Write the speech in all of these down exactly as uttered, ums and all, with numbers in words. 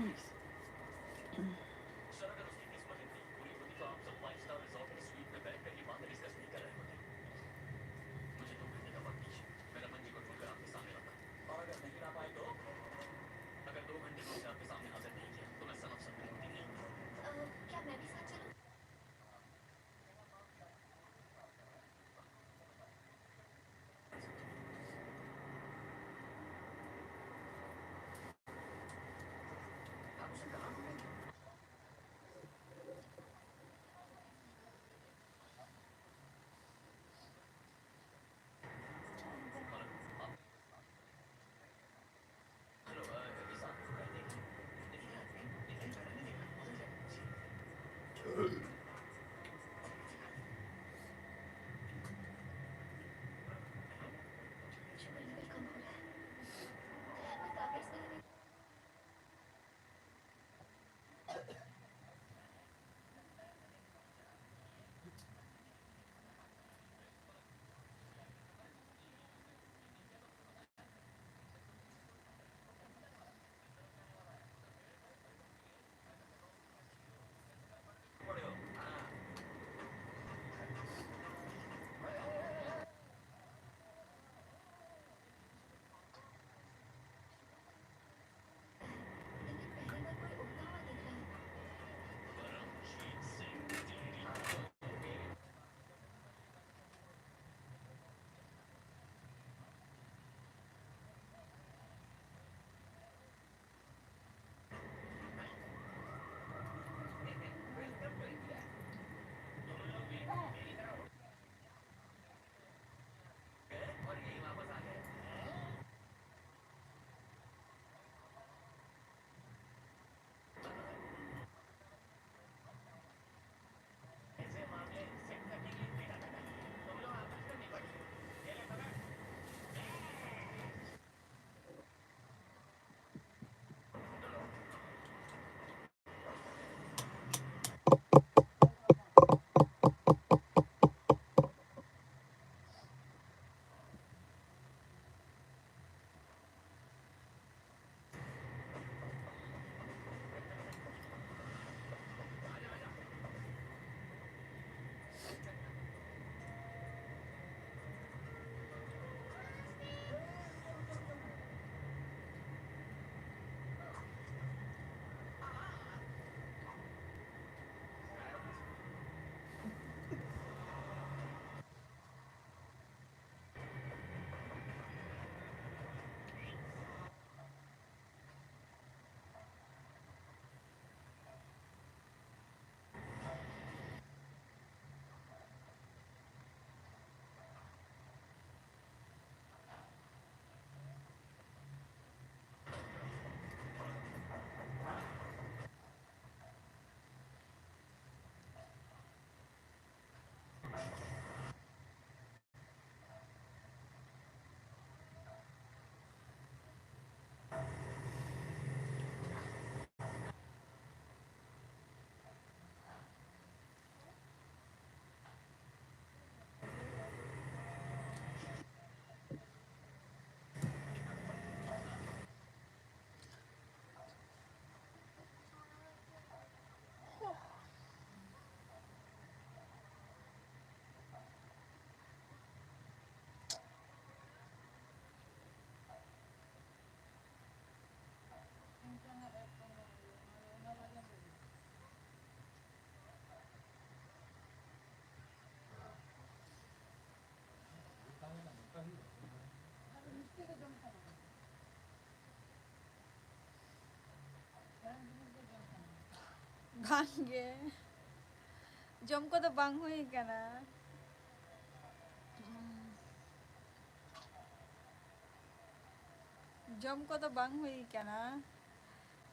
Sir, अगर उसकी किस्मत इतनी बुरी होती तो आप सब फाइव स्टार रिजॉर्ट की स्वीट में बैठ कर ये बात डिस्कस नहीं कर रहे होते। मुझे दो घंटे का वक्त दीजिए, मैं रमन जी को ढूंढकर आपके सामने लाऊंगा। और अगर नहीं ला पाए तो? अगर दो घंटे में उसे आपके सामने हाजिर नहीं किया तो मैं समझ सकता हूँ कि नहीं। अ, क्या मैं भी साथ चलूं? ᱵᱟᱝ ᱜᱮ, ᱡᱚᱢ ᱠᱚᱫᱚ ᱵᱟᱝ ᱦᱩᱭ ᱠᱟᱱᱟ᱾ ᱡᱚᱢ ᱠᱚᱫᱚ ᱵᱟᱝ ᱦᱩᱭ ᱠᱟᱱᱟ᱾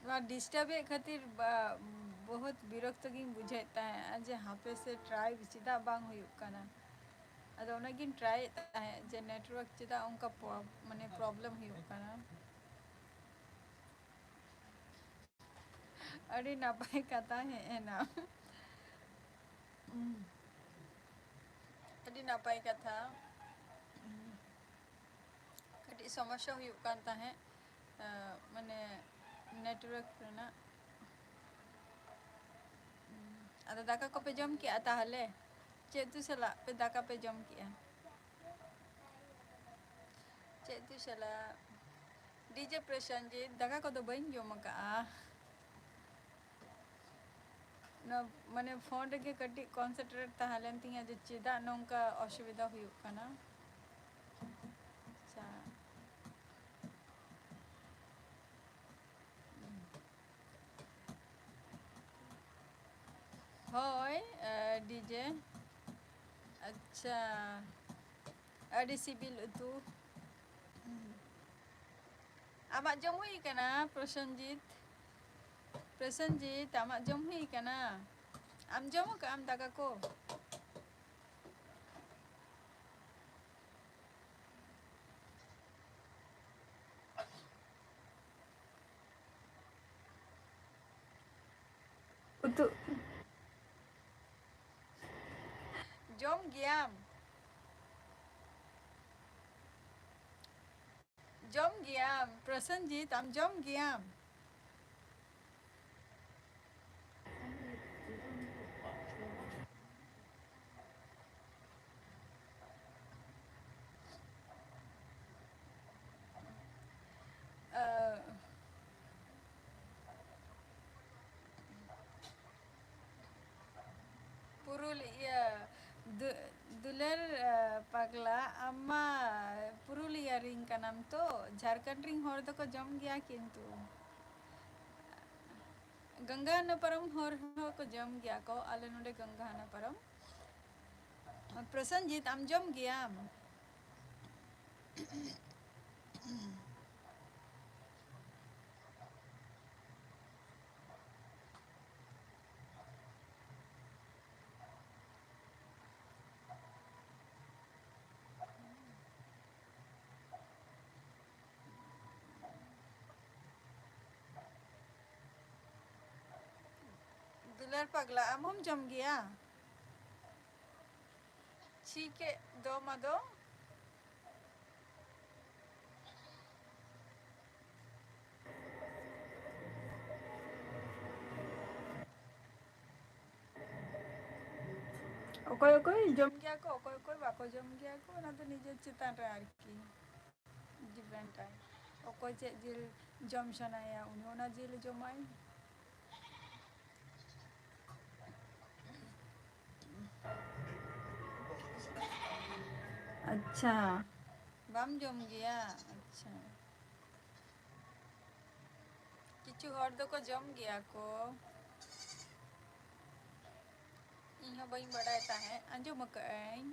ᱱᱚᱣᱟ ᱰᱤᱥᱴᱟᱵᱮᱫ ᱠᱷᱟᱹᱛᱤᱨ ᱵᱟ-, ᱵᱚᱦᱩᱛ ᱵᱤᱨᱚᱠᱛᱚ ᱜᱤᱧ ᱵᱩᱡᱷᱟᱹᱣᱮᱫ ᱛᱟᱦᱮᱸᱫ ᱡᱮ ᱦᱟᱯᱮ ᱥᱮ ᱴᱨᱟᱭ ᱪᱮᱫᱟᱜ ᱵᱟᱝ ᱦᱩᱭᱩᱜ ᱠᱟᱱᱟ᱾ ᱟᱫᱚ ᱚᱱᱟᱜᱤᱧ ᱴᱨᱟᱭᱮᱫ ᱛᱟᱦᱮᱸᱫ ᱡᱮ ᱱᱮᱴᱣᱟᱨᱠ ᱪᱮᱫᱟᱜ ᱚᱱᱠᱟ ᱯᱨᱚ-, ᱢᱟᱱᱮ ᱯᱨᱚᱵᱞᱮᱢ ᱦᱩᱭᱩᱜ ᱠᱟᱱᱟ᱾ ᱟᱹᱰᱤ ᱱᱟᱯᱟᱭ ᱠᱟᱛᱷᱟ ᱦᱮᱡ ᱮᱱᱟ᱾ ᱟᱹᱰᱤ ᱱᱟᱯᱟᱭ ᱠᱟᱛᱷᱟ᱾ ᱠᱟᱹᱴᱤᱡ ᱥᱚᱢᱚᱥᱥᱟ ᱦᱩᱭᱩᱜ ᱠᱟᱱ ᱛᱟᱦᱮᱸᱫ, ᱟᱸ, ᱢᱟᱱᱮ ᱱᱮᱴᱣᱟᱨᱠ ᱨᱮᱱᱟᱜ᱾ ᱟᱫᱚ ᱫᱟᱠᱟ ᱠᱚᱯᱮ ᱡᱚᱢ ᱠᱮᱜᱼᱟ ᱛᱟᱦᱚᱞᱮ? ᱪᱮᱫ ᱩᱛᱩ ᱥᱟᱞᱟᱜ ᱯᱮ ᱫᱟᱠᱟ ᱯᱮ ᱡᱚᱢ ᱠᱮᱜᱼᱟ? ᱪᱮᱫ ᱩᱛᱩ ᱥᱟᱞᱟᱜ? ᱰᱤᱡᱮ ᱯᱨᱚᱥᱮᱱᱡᱤᱛ, ᱫᱟᱠᱟ ᱠᱚᱫᱚ ᱵᱟᱹᱧ ᱡᱚᱢ ᱟᱠᱟᱜᱼᱟ᱾ ᱱᱚᱣᱟ, ᱢᱟᱱᱮ, ᱯᱷᱳᱱ ᱨᱮᱜᱮ ᱠᱟᱹᱴᱤᱡ ᱠᱚᱱᱥᱮᱱᱴᱨᱮᱴ ᱛᱟᱦᱮᱸ ᱞᱮᱱ ᱛᱤᱧᱟᱹ ᱡᱮ ᱪᱮᱫᱟᱜ ᱱᱚᱝᱠᱟ ᱚᱥᱩᱵᱤᱫᱷᱟ ᱦᱩᱭᱩᱜ ᱠᱟᱱᱟ᱾ ᱟᱪᱪᱷᱟ᱾ ᱦᱳᱭ, ᱮ, ᱰᱤᱡᱮ᱾ ᱟᱪᱪᱷᱟ, ᱟᱹᱰᱤ ᱥᱤᱵᱤᱞ ᱩᱛᱩ᱾ ᱟᱢᱟᱜ ᱡᱚᱢ ᱦᱩᱭ ᱠᱟᱱᱟ, ᱯᱨᱚᱥᱮᱱᱡᱤᱛ? ᱯᱨᱚᱥᱮᱱᱡᱤᱛ, ᱟᱢᱟᱜ ᱡᱚᱢ ᱦᱩᱭ ᱠᱟᱱᱟ? ᱟᱢ ᱡᱚᱢ ᱟᱠᱟᱫ ᱟᱢ ᱫᱟᱠᱟ ᱠᱚ? ᱩᱛᱩ᱾ ᱡᱚᱢ ᱜᱮᱭᱟᱢ? ᱡᱚᱢ ᱜᱮᱭᱟᱢ, ᱯᱨᱚᱥᱮᱱᱡᱤᱛ, ᱟᱢ ᱡᱚᱢ ᱜᱮᱭᱟᱢ? ᱟᱹ, ᱯᱩᱨᱩᱞ-, ᱤᱭᱟᱹ, ᱫᱩ-, ᱫᱩᱞᱟᱹᱲ, ᱟᱹ, ᱯᱟᱜᱽᱞᱟ, ᱟᱢ ᱢᱟ ᱯᱩᱨᱩᱞᱤᱭᱟᱹ ᱨᱤᱱ ᱠᱟᱱᱟᱢ ᱛᱚ, ᱡᱷᱟᱲᱠᱷᱚᱸᱰ ᱨᱤᱱ ᱦᱚᱲ ᱫᱚᱠᱚ ᱡᱚᱢ ᱜᱮᱭᱟ ᱠᱤᱱᱛᱩ᱾ ᱜᱚᱝᱜᱟ ᱦᱟᱱᱟ ᱯᱟᱨᱚᱢ ᱦᱚᱲ ᱦᱚᱸᱠᱚ ᱡᱚᱢ ᱜᱮᱭᱟ ᱠᱚ, ᱟᱞᱮ ᱱᱚᱰᱮ ᱜᱚᱝᱜᱟ ᱦᱟᱱᱟ ᱯᱟᱨᱚᱢ᱾ ᱯᱨᱚᱥᱮᱱᱡᱤᱛ, ᱟᱢ ᱡᱚᱢ ᱜᱮᱭᱟᱢ? ᱫᱩᱞᱟᱹᱲ ᱯᱟᱜᱽᱞᱟ, ᱟᱢ ᱦᱚᱸᱢ ᱡᱚᱢ ᱜᱮᱭᱟ? ᱪᱷᱤ ᱠᱮᱫ ᱫᱚᱢ ᱟᱫᱚ᱾ ᱚᱠᱚᱭ ᱚᱠᱚᱭ ᱡᱚᱢ ᱜᱮᱭᱟ ᱠᱚ, ᱚᱠᱚᱭ ᱚᱠᱚᱭ ᱵᱟᱠᱚ ᱡᱚᱢ ᱜᱮᱭᱟ ᱠᱚ, ᱚᱱᱟ ᱫᱚ ᱱᱤᱡᱮᱨ ᱪᱮᱛᱟᱱ ᱨᱮ ᱟᱨᱠᱤ ᱰᱤᱯᱮᱱᱰ ᱟᱭ᱾ ᱚᱠᱚᱭ ᱪᱮᱫ ᱡᱤᱞ ᱡᱚᱢ ᱥᱟᱱᱟᱭᱟ, ᱩᱱᱤ ᱚᱱᱟ ᱡᱤᱞ ᱡᱚᱢᱟᱭ᱾ ᱟᱪᱪᱷᱟ, ᱵᱟᱢ ᱡᱚᱢ ᱜᱮᱭᱟ? ᱟᱪᱪᱷᱟ, ᱠᱤᱪᱷᱩ ᱦᱚᱲ ᱫᱚᱠᱚ ᱡᱚᱢ ᱜᱮᱭᱟ ᱠᱚ, ᱤᱧ ᱦᱚᱸ ᱵᱟᱹᱧ ᱵᱟᱰᱟᱭ ᱛᱟᱦᱮᱸᱫ, ᱟᱸᱡᱚᱢ ᱟᱠᱟᱫ ᱟᱹᱧ᱾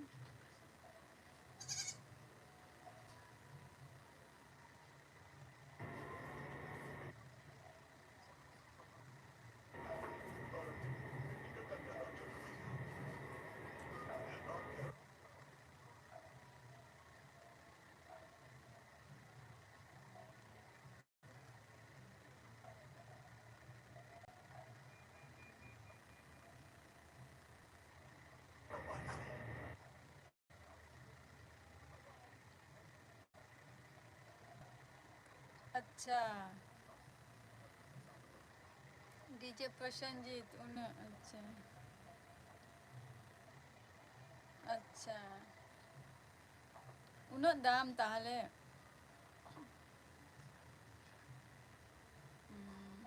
ᱟᱪᱪᱷᱟ, ᱰᱤᱡᱮ ᱯᱨᱚᱥᱮᱱᱡᱤᱛ, ᱩᱱᱟᱹᱜ, ᱟᱪᱪᱷᱟ, ᱟᱪᱪᱷᱟ, ᱩᱱᱟᱹᱜ ᱫᱟᱢ ᱛᱟᱦᱞᱮ? ᱦᱩᱸ᱾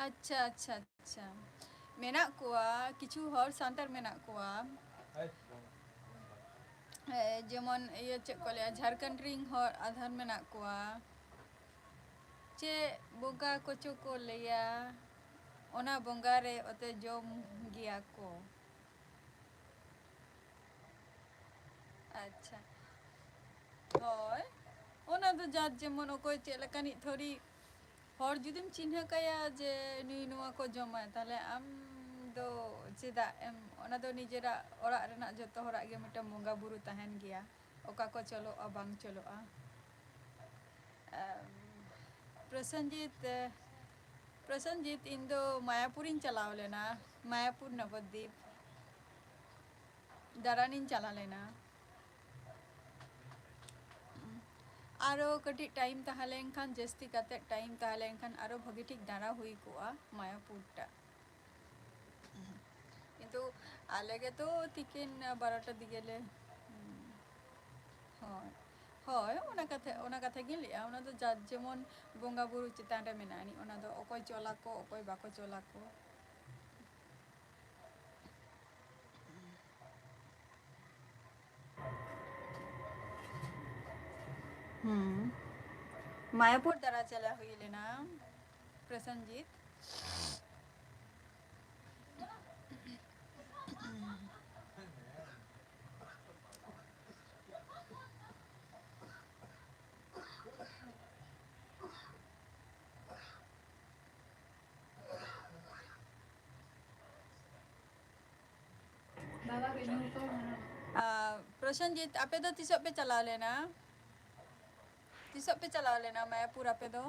ᱟᱪᱪᱷᱟ, ᱟᱪᱪᱷᱟ, ᱟᱪᱪᱷᱟ᱾ ᱢᱮᱱᱟᱜ ᱠᱚᱣᱟ, ᱠᱤᱪᱷᱩ ᱦᱚᱲ ᱥᱟᱱᱛᱟᱲ ᱢᱮᱱᱟᱜ ᱠᱚᱣᱟ᱾ ᱦᱮᱸ, ᱡᱮᱢᱚᱱ ᱤᱭᱟᱹ, ᱪᱮᱫ ᱠᱚ ᱞᱟᱹᱭᱟ, ᱡᱷᱟᱲᱠᱷᱚᱸᱰ ᱨᱤᱱ ᱦᱚᱲ ᱟᱫᱷᱟᱱ ᱢᱮᱱᱟᱜ ᱠᱚᱣᱟ᱾ ᱪᱮᱫ ᱵᱚᱸᱜᱟ ᱠᱚᱪᱚ ᱠᱚ ᱞᱟᱹᱭᱟ, ᱚᱱᱟ ᱵᱚᱸᱜᱟ ᱨᱮ ᱚᱛᱮ ᱡᱚᱢ ᱜᱮᱭᱟ ᱠᱚ᱾ ᱟᱪᱪᱷᱟ, ᱦᱳᱭ, ᱚᱱᱟ ᱫᱚ ᱡᱟᱨ ᱡᱮᱢᱚᱱ, ᱚᱠᱚᱭ ᱪᱮᱫ ᱞᱮᱠᱟᱱᱤᱡ ᱛᱷᱚᱨᱤ᱾ ᱦᱚᱲ ᱡᱩᱫᱤᱢ ᱪᱤᱱᱦᱟᱹ ᱠᱟᱭᱟ ᱡᱮ ᱱᱩᱭ ᱱᱚᱣᱟ ᱠᱚ ᱡᱚᱢᱟᱭ, ᱛᱟᱦᱞᱮ ᱟᱢ ᱫᱚ ᱪᱮᱫᱟᱜ ᱮᱢ, ᱚᱱᱟ ᱫᱚ ᱱᱤᱡᱮᱨᱟᱜ ᱚᱲᱟᱜ ᱨᱮᱱᱟᱜ ᱡᱚᱛᱚ ᱦᱚᱲᱟᱜ ᱜᱮ ᱢᱤᱫᱴᱟᱝ ᱵᱚᱸᱜᱟ ᱵᱩᱨᱩ ᱛᱟᱦᱮᱱ ᱜᱮᱭᱟ, ᱚᱠᱟ ᱠᱚ ᱪᱚᱞᱚᱜᱼᱟ, ᱵᱟᱝ ᱪᱚᱞᱚᱜᱼᱟ᱾ ᱟᱢ, ᱯᱨᱚᱥᱮᱱᱡᱤᱛ, ᱯᱨᱚᱥᱮᱱᱡᱤᱛ, ᱤᱧ ᱫᱚ ᱢᱟᱭᱟᱯᱩᱨᱤᱧ ᱪᱟᱞᱟᱣ ᱞᱮᱱᱟ, ᱢᱟᱭᱟᱯᱩᱨ ᱱᱚᱵᱚᱫᱤᱯ᱾ ᱫᱟᱬᱟᱱᱤᱧ ᱪᱟᱞᱟᱣ ᱞᱮᱱᱟ᱾ ᱟᱨᱚ ᱠᱟᱹᱴᱤᱡ ᱴᱟᱭᱤᱢ ᱛᱟᱦᱮᱸ ᱞᱮᱱᱠᱷᱟᱱ, ᱡᱟᱹᱥᱛᱤ ᱠᱟᱛᱮᱫ ᱴᱟᱭᱤᱢ ᱛᱟᱦᱮᱸ ᱞᱮᱱᱠᱷᱟᱱ ᱟᱨᱚ ᱵᱷᱟᱹᱜᱤ ᱴᱷᱤᱠ ᱫᱟᱬᱟ ᱦᱩᱭ ᱠᱚᱜᱼᱟ ᱢᱟᱭᱟᱯᱩᱨ ᱴᱟᱜ᱾ ᱠᱤᱱᱛᱩ ᱟᱞᱮ ᱜᱮᱛᱚ ᱛᱤᱠᱤᱱ ᱵᱟᱨᱚᱴᱟ ᱫᱤᱜᱮ ᱞᱮ, ᱦᱳᱭ, ᱦᱳᱭ, ᱚᱱᱟ ᱠᱟᱛᱷᱟ, ᱚᱱᱟ ᱠᱟᱛᱷᱟ ᱜᱤᱧ ᱞᱟᱹᱭᱮᱜᱼᱟ, ᱚᱱᱟ ᱫᱚ ᱡᱟᱨ ᱡᱮᱢᱚᱱ ᱵᱚᱸᱜᱟ ᱵᱩᱨᱩ ᱪᱮᱛᱟᱱ ᱨᱮ ᱢᱮᱱᱟᱜᱼᱟ ᱟᱹᱱᱤᱡ, ᱚᱱᱟ ᱫᱚ ᱚᱠᱚᱭ ᱪᱚᱞᱟ ᱠᱚ, ᱚᱠᱚᱭ ᱵᱟᱠᱚ ᱪᱚᱞᱟ ᱠᱚ᱾ ᱦᱩᱸ᱾ ᱢᱟᱭᱟᱯᱩᱨ ᱫᱟᱬᱟ ᱪᱟᱞᱟᱣ ᱦᱩᱭ ᱞᱮᱱᱟ, ᱯᱨᱚᱥᱮᱱᱡᱤᱛ᱾ ᱟᱨ ᱯᱨᱚᱥᱮᱱᱡᱤᱛ, ᱟᱯᱮ ᱫᱚ ᱛᱤᱥᱚᱜ ᱯᱮ ᱪᱟᱞᱟᱣ ᱞᱮᱱᱟ? ᱛᱤᱥᱚᱜ ᱯᱮ ᱪᱟᱞᱟᱣ ᱞᱮᱱᱟ ᱢᱟᱭᱟᱯᱩᱨ ᱟᱯᱮ ᱫᱚ?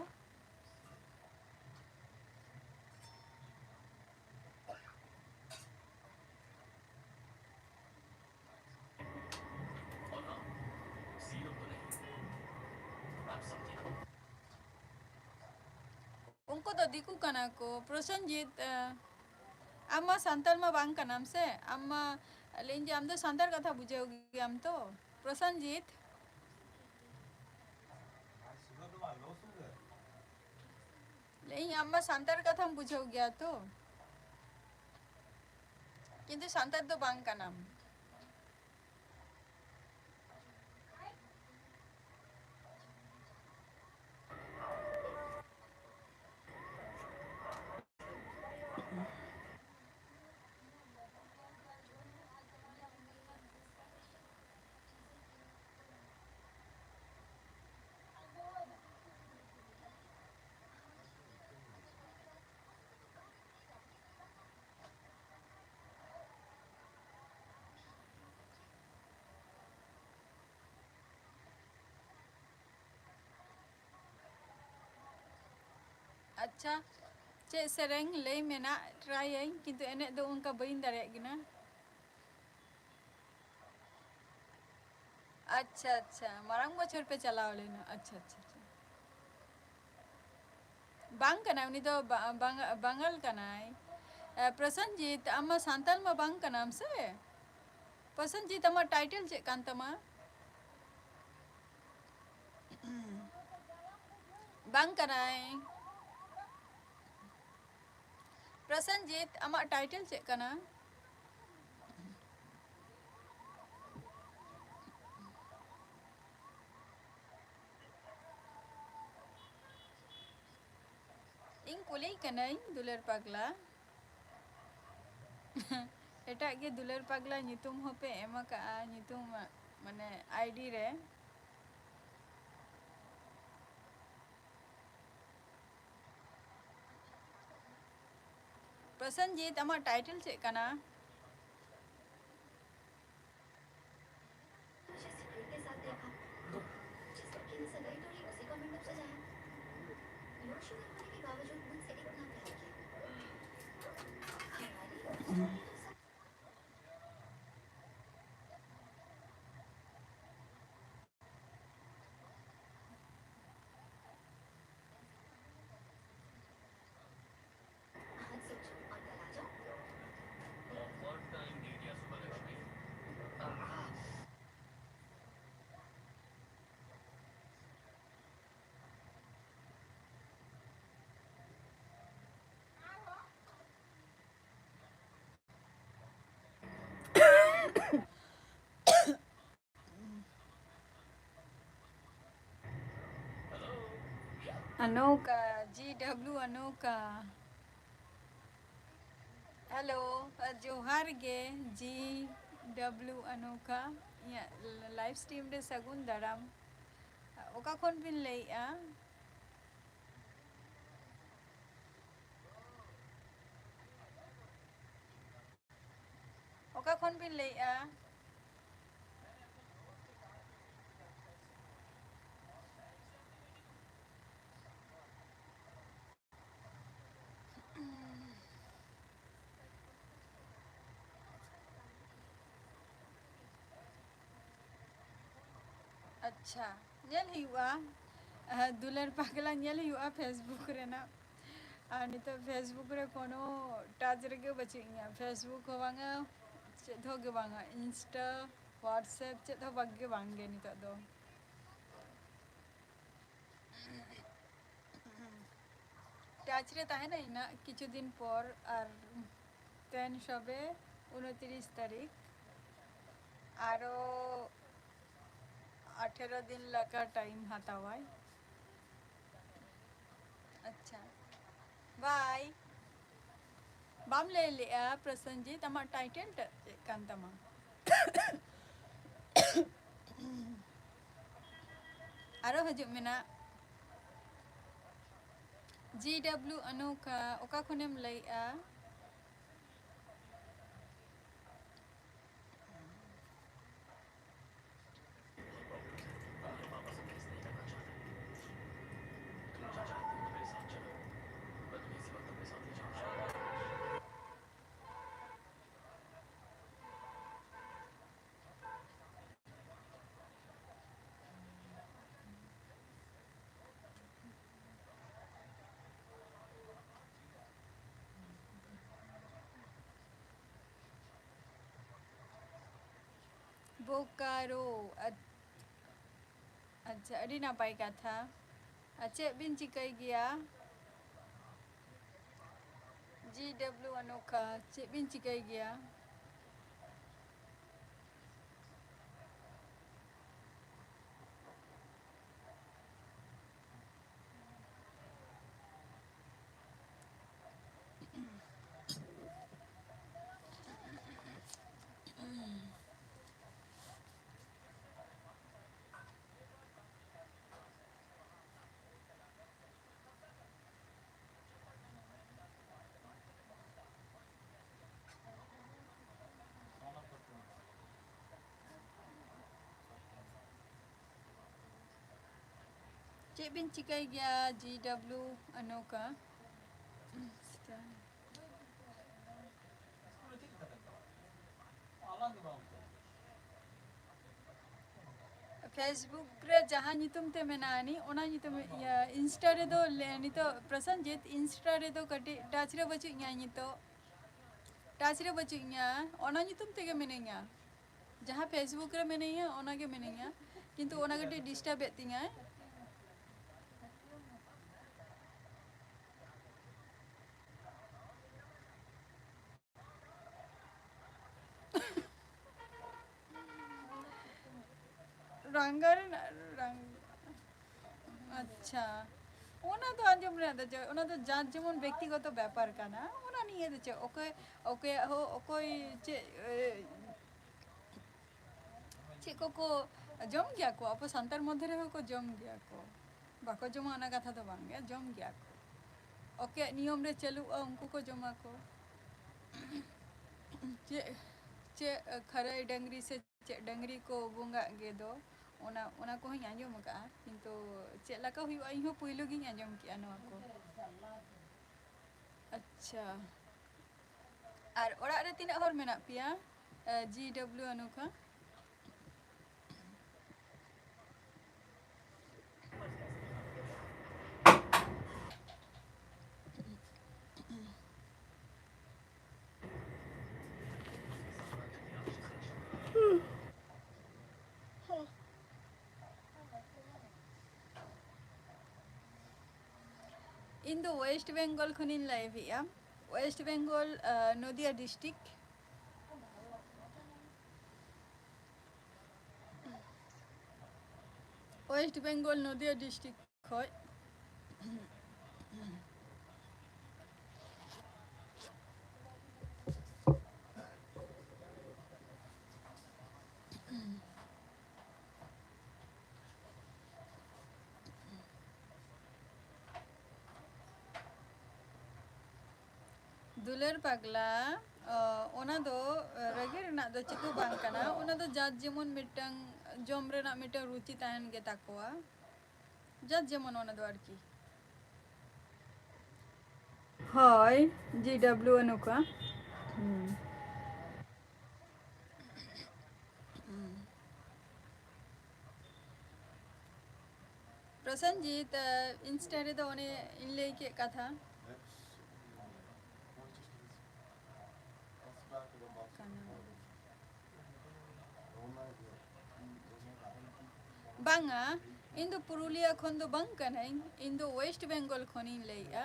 ᱩᱱᱠᱩ ᱫᱚ ᱫᱤᱠᱩ ᱠᱟᱱᱟ ᱠᱚ᱾ ᱯᱨᱚᱥᱮᱱᱡᱤᱛ, ᱟᱢ ᱢᱟ ᱥᱟᱱᱛᱟᱲ ᱢᱟ ᱵᱟᱝ ᱠᱟᱱᱟᱢ ᱥᱮ? ᱟᱢ ᱢᱟ, ᱞᱟᱹᱭᱟᱹᱧ ᱡᱮ ᱟᱢ ᱫᱚ ᱥᱟᱱᱛᱟᱲ ᱠᱟᱛᱷᱟ ᱵᱩᱡᱷᱟᱹᱣ ᱜᱮᱭᱟᱢ ᱛᱚ, ᱯᱨᱚᱥᱮᱱᱡᱤᱛ? ᱞᱟᱹᱭᱟᱹᱧ ᱟᱢ ᱢᱟ ᱥᱟᱱᱛᱟᱲ ᱠᱟᱛᱷᱟᱢ ᱵᱩᱡᱷᱟᱹᱣ ᱜᱮᱭᱟ ᱛᱚ, ᱠᱤᱱᱛᱩ ᱥᱟᱱᱛᱟᱲ ᱫᱚ ᱵᱟᱝ ᱠᱟᱱᱟᱢ᱾ ᱟᱪᱪᱷᱟ, ᱪᱮᱫ ᱥᱮᱨᱮᱧ ᱞᱟᱹᱭ ᱢᱮ ᱱᱟᱜ, ᱴᱨᱟᱭᱟᱹᱧ, ᱠᱤᱱᱛᱩ ᱮᱱᱮᱡ ᱫᱚ ᱚᱱᱠᱟ ᱵᱟᱹᱧ ᱫᱟᱲᱮᱭᱟᱜ ᱠᱟᱱᱟ᱾ ᱟᱪᱪᱷᱟ, ᱟᱪᱪᱷᱟ, ᱢᱟᱲᱟᱝ ᱵᱚᱪᱷᱚᱨ ᱯᱮ ᱪᱟᱞᱟᱣ ᱞᱮᱱᱟ᱾ ᱟᱪᱪᱷᱟ, ᱟᱪᱪᱷᱟ, ᱟᱪᱪᱷᱟ᱾ ᱵᱟᱝ ᱠᱟᱱᱟᱭ, ᱩᱱᱤ ᱫᱚ ᱵᱟ-, ᱵᱟᱝ-, ᱵᱟᱝᱜᱟᱞ ᱠᱟᱱᱟᱭ᱾ ᱮ, ᱯᱨᱚᱥᱮᱱᱡᱤᱛ, ᱟᱢ ᱢᱟ ᱥᱟᱱᱛᱟᱞ ᱢᱟ ᱵᱟᱝ ᱠᱟᱱᱟᱢ ᱥᱮ? ᱯᱨᱚᱥᱮᱱᱡᱤᱛ, ᱟᱢᱟᱜ ᱴᱟᱭᱴᱮᱞ ᱪᱮᱫ ᱠᱟᱱ ᱛᱟᱢᱟ? ᱵᱟᱝ ᱠᱟᱱᱟᱭ᱾ ᱯᱨᱚᱥᱮᱱᱡᱤᱛ, ᱟᱢᱟᱜ ᱴᱟᱭᱴᱮᱞ ᱪᱮᱫ ᱠᱟᱱᱟ? ᱤᱧ ᱠᱩᱞᱤᱭ ᱠᱟᱹᱱᱟᱹᱧ, ᱫᱩᱞᱟᱹᱲ ᱯᱟᱜᱽᱞᱟ᱾ ᱮᱴᱟᱜ ᱜᱮ ᱫᱩᱞᱟᱹᱲ ᱯᱟᱜᱽᱞᱟ ᱧᱩᱛᱩᱢ ᱦᱚᱸᱯᱮ ᱮᱢ ᱟᱠᱟᱜᱼᱟ, ᱧᱩᱛᱩᱢ, ᱢᱟᱱᱮ, ᱟᱭᱰᱤ ᱨᱮ᱾ ᱯᱨᱚᱥᱮᱱᱡᱤᱛ, ᱟᱢᱟᱜ ᱴᱟᱭᱴᱮᱞ ᱪᱮᱫ ᱠᱟᱱᱟ? जिस लड़के के साथ देखा, जिस लड़की ने सगाई तोड़ी, उसी का मंडप सजाया। लोग शुगर होने के बावजूद मुझसे इतना प्यार किया। हमारी आज सोचो और कल आ जाओ। ᱚᱱᱚᱠᱟ, ᱡᱤ ᱰᱟᱵᱞᱤᱭᱩ ᱚᱱᱚᱠᱟ᱾ ᱦᱮᱞᱳ, ᱡᱚᱦᱟᱨ ᱜᱮ, ᱡᱤ ᱰᱟᱵᱞᱤᱭᱩ ᱚᱱᱚᱠᱟ᱾ ᱤᱧᱟᱹᱜ ᱞᱟᱭᱤᱵᱷ ᱥᱴᱨᱤᱢ ᱨᱮ ᱥᱟᱹᱜᱩᱱ ᱫᱟᱨᱟᱢ᱾ ᱚᱠᱟ ᱠᱷᱚᱱ ᱵᱤᱱ ᱞᱟᱹᱭᱮᱜᱼᱟ? ᱚᱠᱟ ᱠᱷᱚᱱ ᱵᱤᱱ ᱞᱟᱹᱭᱮᱜᱼᱟ? ᱟᱪᱪᱷᱟ, ᱧᱮᱞ ᱦᱩᱭᱩᱜᱼᱟ᱾ ᱟᱦ, ᱫᱩᱞᱟᱹᱲ ᱯᱟᱜᱽᱞᱟ ᱧᱮᱞ ᱦᱩᱭᱩᱜᱼᱟ Facebook ᱨᱮᱱᱟᱜ᱾ ᱟᱨ ᱱᱤᱛᱚᱜ Facebook ᱨᱮ ᱠᱳᱱᱳ touch ᱨᱮᱜᱮ ᱵᱟᱹᱪᱩᱜ ᱤᱧᱟ᱾ Facebook ᱦᱚᱸ ᱵᱟᱝᱟ, ᱪᱮᱫ ᱦᱚᱸ ᱜᱮ ᱵᱟᱝᱟ᱾ Insta, WhatsApp ᱪᱮᱫ ᱦᱚᱸ ᱵᱟᱝ ᱜᱮ ᱵᱟᱝ ᱜᱮ ᱱᱤᱛᱚᱜ ᱫᱚ᱾ Touch ᱨᱮ ᱛᱟᱦᱮᱱᱟᱹᱧ ᱱᱟᱜ ᱠᱤᱪᱷᱩ ᱫᱤᱱ ᱯᱚᱨ, ᱟᱨ ᱛᱮᱦᱮᱧ ᱥᱚᱵᱮ ᱩᱱᱛᱤᱨᱤᱥ ᱛᱟᱹᱨᱤᱠᱷ, ᱟᱨᱚ ᱟᱴᱷᱮᱨᱚ ᱫᱤᱱ ᱞᱮᱠᱟ time ᱦᱟᱛᱟᱣᱟᱭ᱾ ᱟᱪᱪᱷᱟ, bye᱾ ᱵᱟᱢ ᱞᱟᱹᱭ ᱞᱮᱜᱼᱟ ᱯᱨᱚᱥᱮᱱᱡᱤᱛ, ᱟᱢᱟᱜ title ᱴᱟᱜ ᱪᱮᱫ ᱠᱟᱱ ᱛᱟᱢᱟ? ᱟᱨᱚ ᱦᱤᱡᱩᱜ ᱢᱮᱱᱟᱜ ᱡᱤ ᱰᱟᱵᱞᱤᱭᱩ ᱚᱱᱚᱠᱟ, ᱚᱠᱟ ᱠᱷᱚᱱᱮᱢ ᱞᱟᱹᱭᱮᱜᱼᱟ? ᱵᱳᱠᱟᱨᱳ᱾ ᱟᱪ-, ᱟᱪᱪᱷᱟ, ᱟᱹᱰᱤ ᱱᱟᱯᱟᱭ ᱠᱟᱛᱷᱟ᱾ ᱟᱨ ᱪᱮᱫ ᱵᱤᱱ ᱪᱤᱠᱟᱹᱭ ᱜᱮᱭᱟ? ᱡᱤ ᱰᱟᱵᱞᱤᱭᱩ ᱚᱱᱚᱠᱷᱟ, ᱪᱮᱫ ᱵᱤᱱ ᱪᱤᱠᱟᱹᱭ ᱜᱮᱭᱟ? ᱪᱮᱫ ᱵᱤᱱ ᱪᱤᱠᱟᱹᱭ ᱜᱮᱭᱟ ᱡᱤ ᱰᱟᱵᱞᱤᱭᱩ ᱚᱱᱚᱠᱟ? Facebook ᱨᱮ ᱡᱟᱦᱟᱸ ᱧᱩᱛᱩᱢ ᱛᱮ ᱢᱮᱱᱟᱜᱼᱟ ᱱᱤ, ᱚᱱᱟ ᱧᱩᱛᱩᱢ, ᱤᱭᱟᱹ, Insta ᱨᱮᱫᱚ ᱞᱮ-, ᱱᱤᱛᱚᱜ ᱯᱨᱚᱥᱮᱱᱡᱤᱛ Insta ᱨᱮᱫᱚ ᱠᱟᱹᱴᱤᱡ touch ᱨᱮ ᱵᱟᱹᱪᱩᱜ ᱤᱧᱟ ᱱᱤᱛᱚᱜ᱾ Touch ᱨᱮ ᱵᱟᱹᱪᱩᱜ ᱤᱧᱟ, ᱚᱱᱟ ᱧᱩᱛᱩᱢ ᱛᱮᱜᱮ ᱢᱤᱱᱟᱹᱧᱟ᱾ ᱡᱟᱦᱟᱸ Facebook ᱨᱮ ᱢᱤᱱᱟᱹᱧᱟ, ᱚᱱᱟ ᱜᱮ ᱢᱤᱱᱟᱹᱧᱟ, ᱠᱤᱱᱛᱩ ᱚᱱᱟ ᱠᱟᱹᱴᱤᱡ disturb ᱮᱫ ᱛᱤᱧᱟᱭ᱾ ᱨᱟᱝᱜᱟ ᱨᱮᱱᱟᱜ ᱨᱟᱝ-, ᱟᱪᱪᱷᱟ, ᱚᱱᱟ ᱫᱚ ᱟᱸᱡᱚᱢ ᱨᱮᱱᱟᱜ ᱫᱚ ᱪᱮᱫ, ᱚᱱᱟ ᱫᱚ ᱡᱟᱨ ᱡᱮᱢᱚᱱ ᱵᱮᱠᱛᱤᱜᱚᱛᱚ ᱵᱮᱯᱟᱨ ᱠᱟᱱᱟ᱾ ᱚᱱᱟ ᱱᱤᱭᱮ ᱫᱚ ᱪᱮᱫ, ᱚᱠᱚᱭ, ᱚᱠᱚᱭᱟᱜ ᱦᱚᱸ, ᱚᱠᱚᱭ ᱪᱮᱫ, ᱮ, ᱪᱮᱫ ᱠᱚᱠᱚ ᱡᱚᱢ ᱜᱮᱭᱟ ᱠᱚ, ᱟᱵᱚ ᱥᱟᱱᱛᱟᱲ ᱢᱚᱫᱽᱫᱷᱮ ᱨᱮᱦᱚᱸ ᱠᱚ ᱡᱚᱢ ᱜᱮᱭᱟ ᱠᱚ, ᱵᱟᱠᱚ ᱡᱚᱢᱟ ᱚᱱᱟ ᱠᱟᱛᱷᱟ ᱫᱚ ᱵᱟᱝ ᱜᱮ, ᱡᱚᱢ ᱜᱮᱭᱟ ᱠᱚ᱾ ᱚᱠᱚᱭᱟᱜ ᱱᱤᱭᱚᱢ ᱨᱮ ᱪᱟᱹᱞᱩᱜᱼᱟ, ᱩᱱᱠᱩ ᱠᱚ ᱡᱚᱢᱟ ᱠᱚ᱾ ᱪᱮᱫ, ᱪᱮᱫ ᱠᱷᱟᱹᱨᱟᱹᱭ ᱰᱟᱹᱝᱨᱤ ᱥᱮ ᱪᱮᱫ ᱰᱟᱹᱝᱨᱤ ᱠᱚ ᱵᱚᱸᱜᱟᱜ ᱜᱮ ᱫᱚ, ᱚᱱᱟ, ᱚᱱᱟ ᱠᱚᱦᱚᱸᱧ ᱟᱸᱡᱚᱢ ᱟᱠᱟᱫᱼᱟ, ᱠᱤᱱᱛᱩ ᱪᱮᱫ ᱞᱮᱠᱟ ᱦᱩᱭᱩᱜᱼᱟ, ᱤᱧ ᱦᱚᱸ ᱯᱩᱭᱞᱩ ᱜᱤᱧ ᱟᱸᱡᱚᱢ ᱠᱮᱫᱼᱟ ᱱᱚᱣᱟ ᱠᱚ᱾ ᱟᱪᱪᱷᱟ, ᱟᱨ ᱚᱲᱟᱜ ᱨᱮ ᱛᱤᱱᱟᱹᱜ ᱦᱚᱲ ᱢᱮᱱᱟᱜ ᱯᱮᱭᱟ? ᱡᱤ ᱰᱟᱵᱞᱤᱭᱩ ᱚᱱᱚᱠᱷᱟ᱾ ᱤᱧ ᱫᱚ West Bengal ᱠᱷᱚᱱᱤᱧ live ᱮᱜᱼᱟ, West Bengal, ᱟᱸ, ᱱᱚᱫᱤᱭᱟ district, West Bengal ᱱᱚᱫᱤᱭᱟ district ᱠᱷᱚᱡ᱾ ᱫᱩᱞᱟᱹᱲ ᱯᱟᱜᱽᱞᱟ, ᱚ, ᱚᱱᱟ ᱫᱚ, ᱮ, ᱨᱟᱹᱜᱤ ᱨᱮᱱᱟᱜ ᱫᱚ ᱪᱮᱫ ᱦᱚᱸ ᱵᱟᱝ ᱠᱟᱱᱟ᱾ ᱚᱱᱟ ᱫᱚ ᱡᱟᱨ ᱡᱮᱢᱚᱱ ᱢᱤᱫᱴᱟᱝ ᱡᱚᱢ ᱨᱮᱱᱟᱜ ᱢᱤᱫᱴᱟᱝ ᱨᱩᱪᱤ ᱛᱟᱦᱮᱱ ᱜᱮ ᱛᱟᱠᱚᱣᱟ᱾ ᱡᱟᱨ ᱡᱮᱢᱚᱱ ᱚᱱᱟ ᱫᱚ ᱟᱨᱠᱤ᱾ ᱦᱳᱭ, ᱡᱤ ᱰᱟᱵᱞᱤᱭᱩ ᱚᱱᱩᱠᱟ᱾ ᱦᱩᱸ᱾ ᱦᱩᱸ᱾ ᱯᱨᱚᱥᱮᱱᱡᱤᱛ, ᱟᱸ, ᱤᱱᱥᱴᱟ ᱨᱮᱫᱚ ᱚᱱᱮ ᱤᱧ ᱞᱟᱹᱭ ᱠᱮᱫ ᱠᱟᱛᱷᱟ᱾ ᱠᱟᱱᱟ᱾ ᱵᱟᱝᱟ, ᱤᱧ ᱫᱚ ᱯᱩᱨᱩᱞᱤᱭᱟᱹ ᱠᱷᱚᱱ ᱫᱚ ᱵᱟᱝ ᱠᱟᱹᱱᱟᱹᱧ, ᱤᱧ ᱫᱚ ᱳᱭᱮᱥᱴ ᱵᱮᱝᱜᱚᱞ ᱠᱷᱚᱱᱤᱧ ᱞᱟᱹᱭᱮᱫᱼᱟ᱾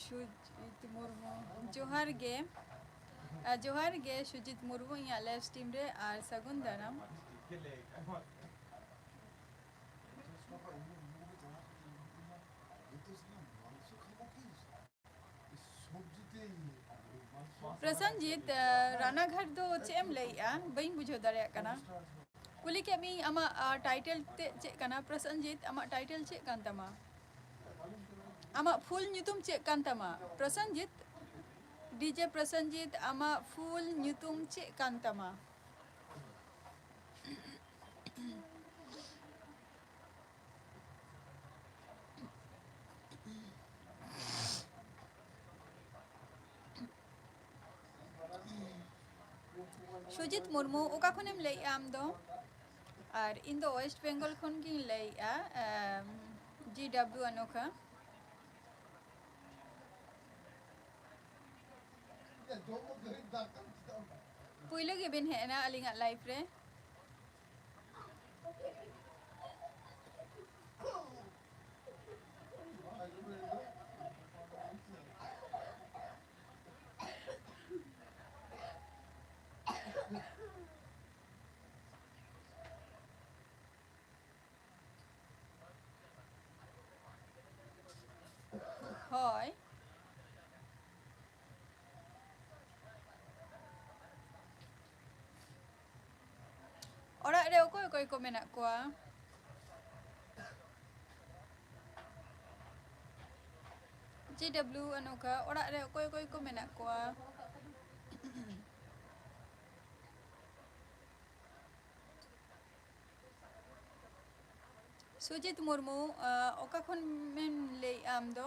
ᱥᱩᱡᱤᱛ ᱢᱩᱨᱢᱩ, ᱡᱚᱦᱟᱨ ᱜᱮ᱾ ᱟᱨ ᱡᱚᱦᱟᱨ ᱜᱮ ᱥᱩᱡᱤᱛ ᱢᱩᱨᱢᱩ ᱤᱧᱟᱹᱜ ᱞᱟᱭᱤᱵᱷ ᱥᱴᱨᱤᱢ ᱨᱮ, ᱟᱨ ᱥᱟᱹᱜᱩᱱ ᱫᱟᱨᱟᱢ᱾ ᱯᱨᱚᱥᱮᱱᱡᱤᱛ, ᱟᱸ, ᱨᱟᱱᱟᱜᱷᱟᱴ ᱫᱚ ᱪᱮᱫ ᱮᱢ ᱞᱟᱹᱭᱮᱜᱼᱟ? ᱵᱟᱹᱧ ᱵᱩᱡᱷᱟᱹᱣ ᱫᱟᱲᱮᱭᱟᱜ ᱠᱟᱱᱟ᱾ ᱠᱩᱞᱤ ᱠᱮᱫ ᱢᱤᱭᱟᱹᱧ ᱟᱢᱟᱜ, ᱟᱸ, ᱴᱟᱭᱴᱮᱞ ᱛᱮ ᱪᱮᱫ ᱠᱟᱱᱟ? ᱯᱨᱚᱥᱮᱱᱡᱤᱛ, ᱟᱢᱟᱜ ᱴᱟᱭᱴᱮᱞ ᱪᱮᱫ ᱠᱟᱱ ᱛᱟᱢᱟ? ᱟᱢᱟᱜ ᱯᱷᱩᱞ ᱧᱩᱛᱩᱢ ᱪᱮᱫ ᱠᱟᱱ ᱛᱟᱢᱟ? ᱯᱨᱚᱥᱮᱱᱡᱤᱛ, ᱰᱤᱡᱮ ᱯᱨᱚᱥᱮᱱᱡᱤᱛ, ᱟᱢᱟᱜ ᱯᱷᱩᱞ ᱧᱩᱛᱩᱢ ᱪᱮᱫ ᱠᱟᱱ ᱛᱟᱢᱟ? ᱥᱩᱡᱤᱛ ᱢᱩᱨᱢᱩ, ᱚᱠᱟ ᱠᱷᱚᱱᱮᱢ ᱞᱟᱹᱭᱮᱜᱼᱟ ᱟᱢ ᱫᱚ? ᱟᱨ ᱤᱧ ᱫᱚ ᱳᱭᱮᱥᱴ ᱵᱮᱝᱜᱚᱞ ᱠᱷᱚᱱ ᱜᱤᱧ ᱞᱟᱹᱭᱮᱜᱼᱟ, ᱮᱢ, ᱡᱤ ᱰᱟᱵᱞᱤᱭᱩ ᱚᱱᱚᱠᱷᱟ᱾ ᱯᱩᱭᱞᱩ ᱜᱮᱵᱤᱱ ᱦᱮᱡ ᱮᱱᱟ ᱟᱹᱞᱤᱧᱟᱜ ᱞᱟᱭᱤᱵᱷ ᱨᱮ᱾ ᱦᱳᱭ᱾ ᱚᱲᱟᱜ ᱨᱮ ᱚᱠᱚᱭ ᱚᱠᱚᱭ ᱠᱚ ᱢᱮᱱᱟᱜ ᱠᱚᱣᱟ? ᱡᱮ ᱰᱟᱵᱞᱤᱭᱩ ᱚᱱᱚᱠᱷᱟ, ᱚᱲᱟᱜ ᱨᱮ ᱚᱠᱚᱭ ᱚᱠᱚᱭ ᱠᱚ ᱢᱮᱱᱟᱜ ᱠᱚᱣᱟ? ᱛᱩᱡᱤᱛ ᱢᱩᱨᱢᱩ, ᱟ, ᱚᱠᱟ ᱠᱷᱚᱱ ᱮᱢ ᱞᱟᱹᱭᱮᱜᱼᱟ ᱟᱢ ᱫᱚ?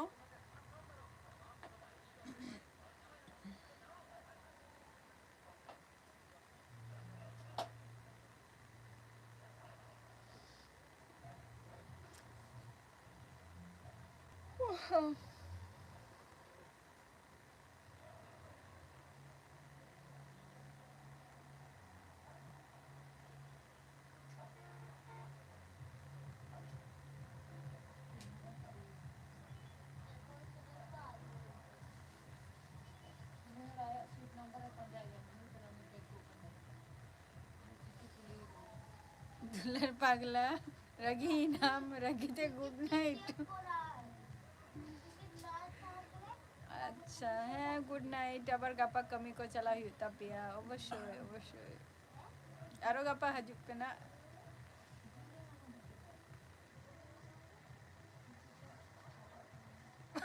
ᱫᱩᱞᱟᱹᱲ ᱯᱟᱜᱽᱞᱟ, ᱨᱟᱹᱜᱤᱭᱮᱱᱟᱢ, ᱨᱟᱹᱜᱤ ᱛᱮ good night᱾ ᱟᱪᱪᱷᱟ, ᱦᱮᱸ, good night᱾ ᱟᱵᱟᱨ ᱜᱟᱯᱟ ᱠᱟᱹᱢᱤ ᱠᱚ ᱪᱟᱞᱟᱣ ᱦᱩᱭᱩᱜ ᱛᱟᱯᱮᱭᱟ, ᱚᱵᱚᱥᱥᱳᱭ, ᱚᱵᱚᱥᱥᱳᱭ᱾ ᱟᱨᱚ ᱜᱟᱯᱟ ᱦᱤᱡᱩᱜ ᱯᱮ ᱱᱟᱜ᱾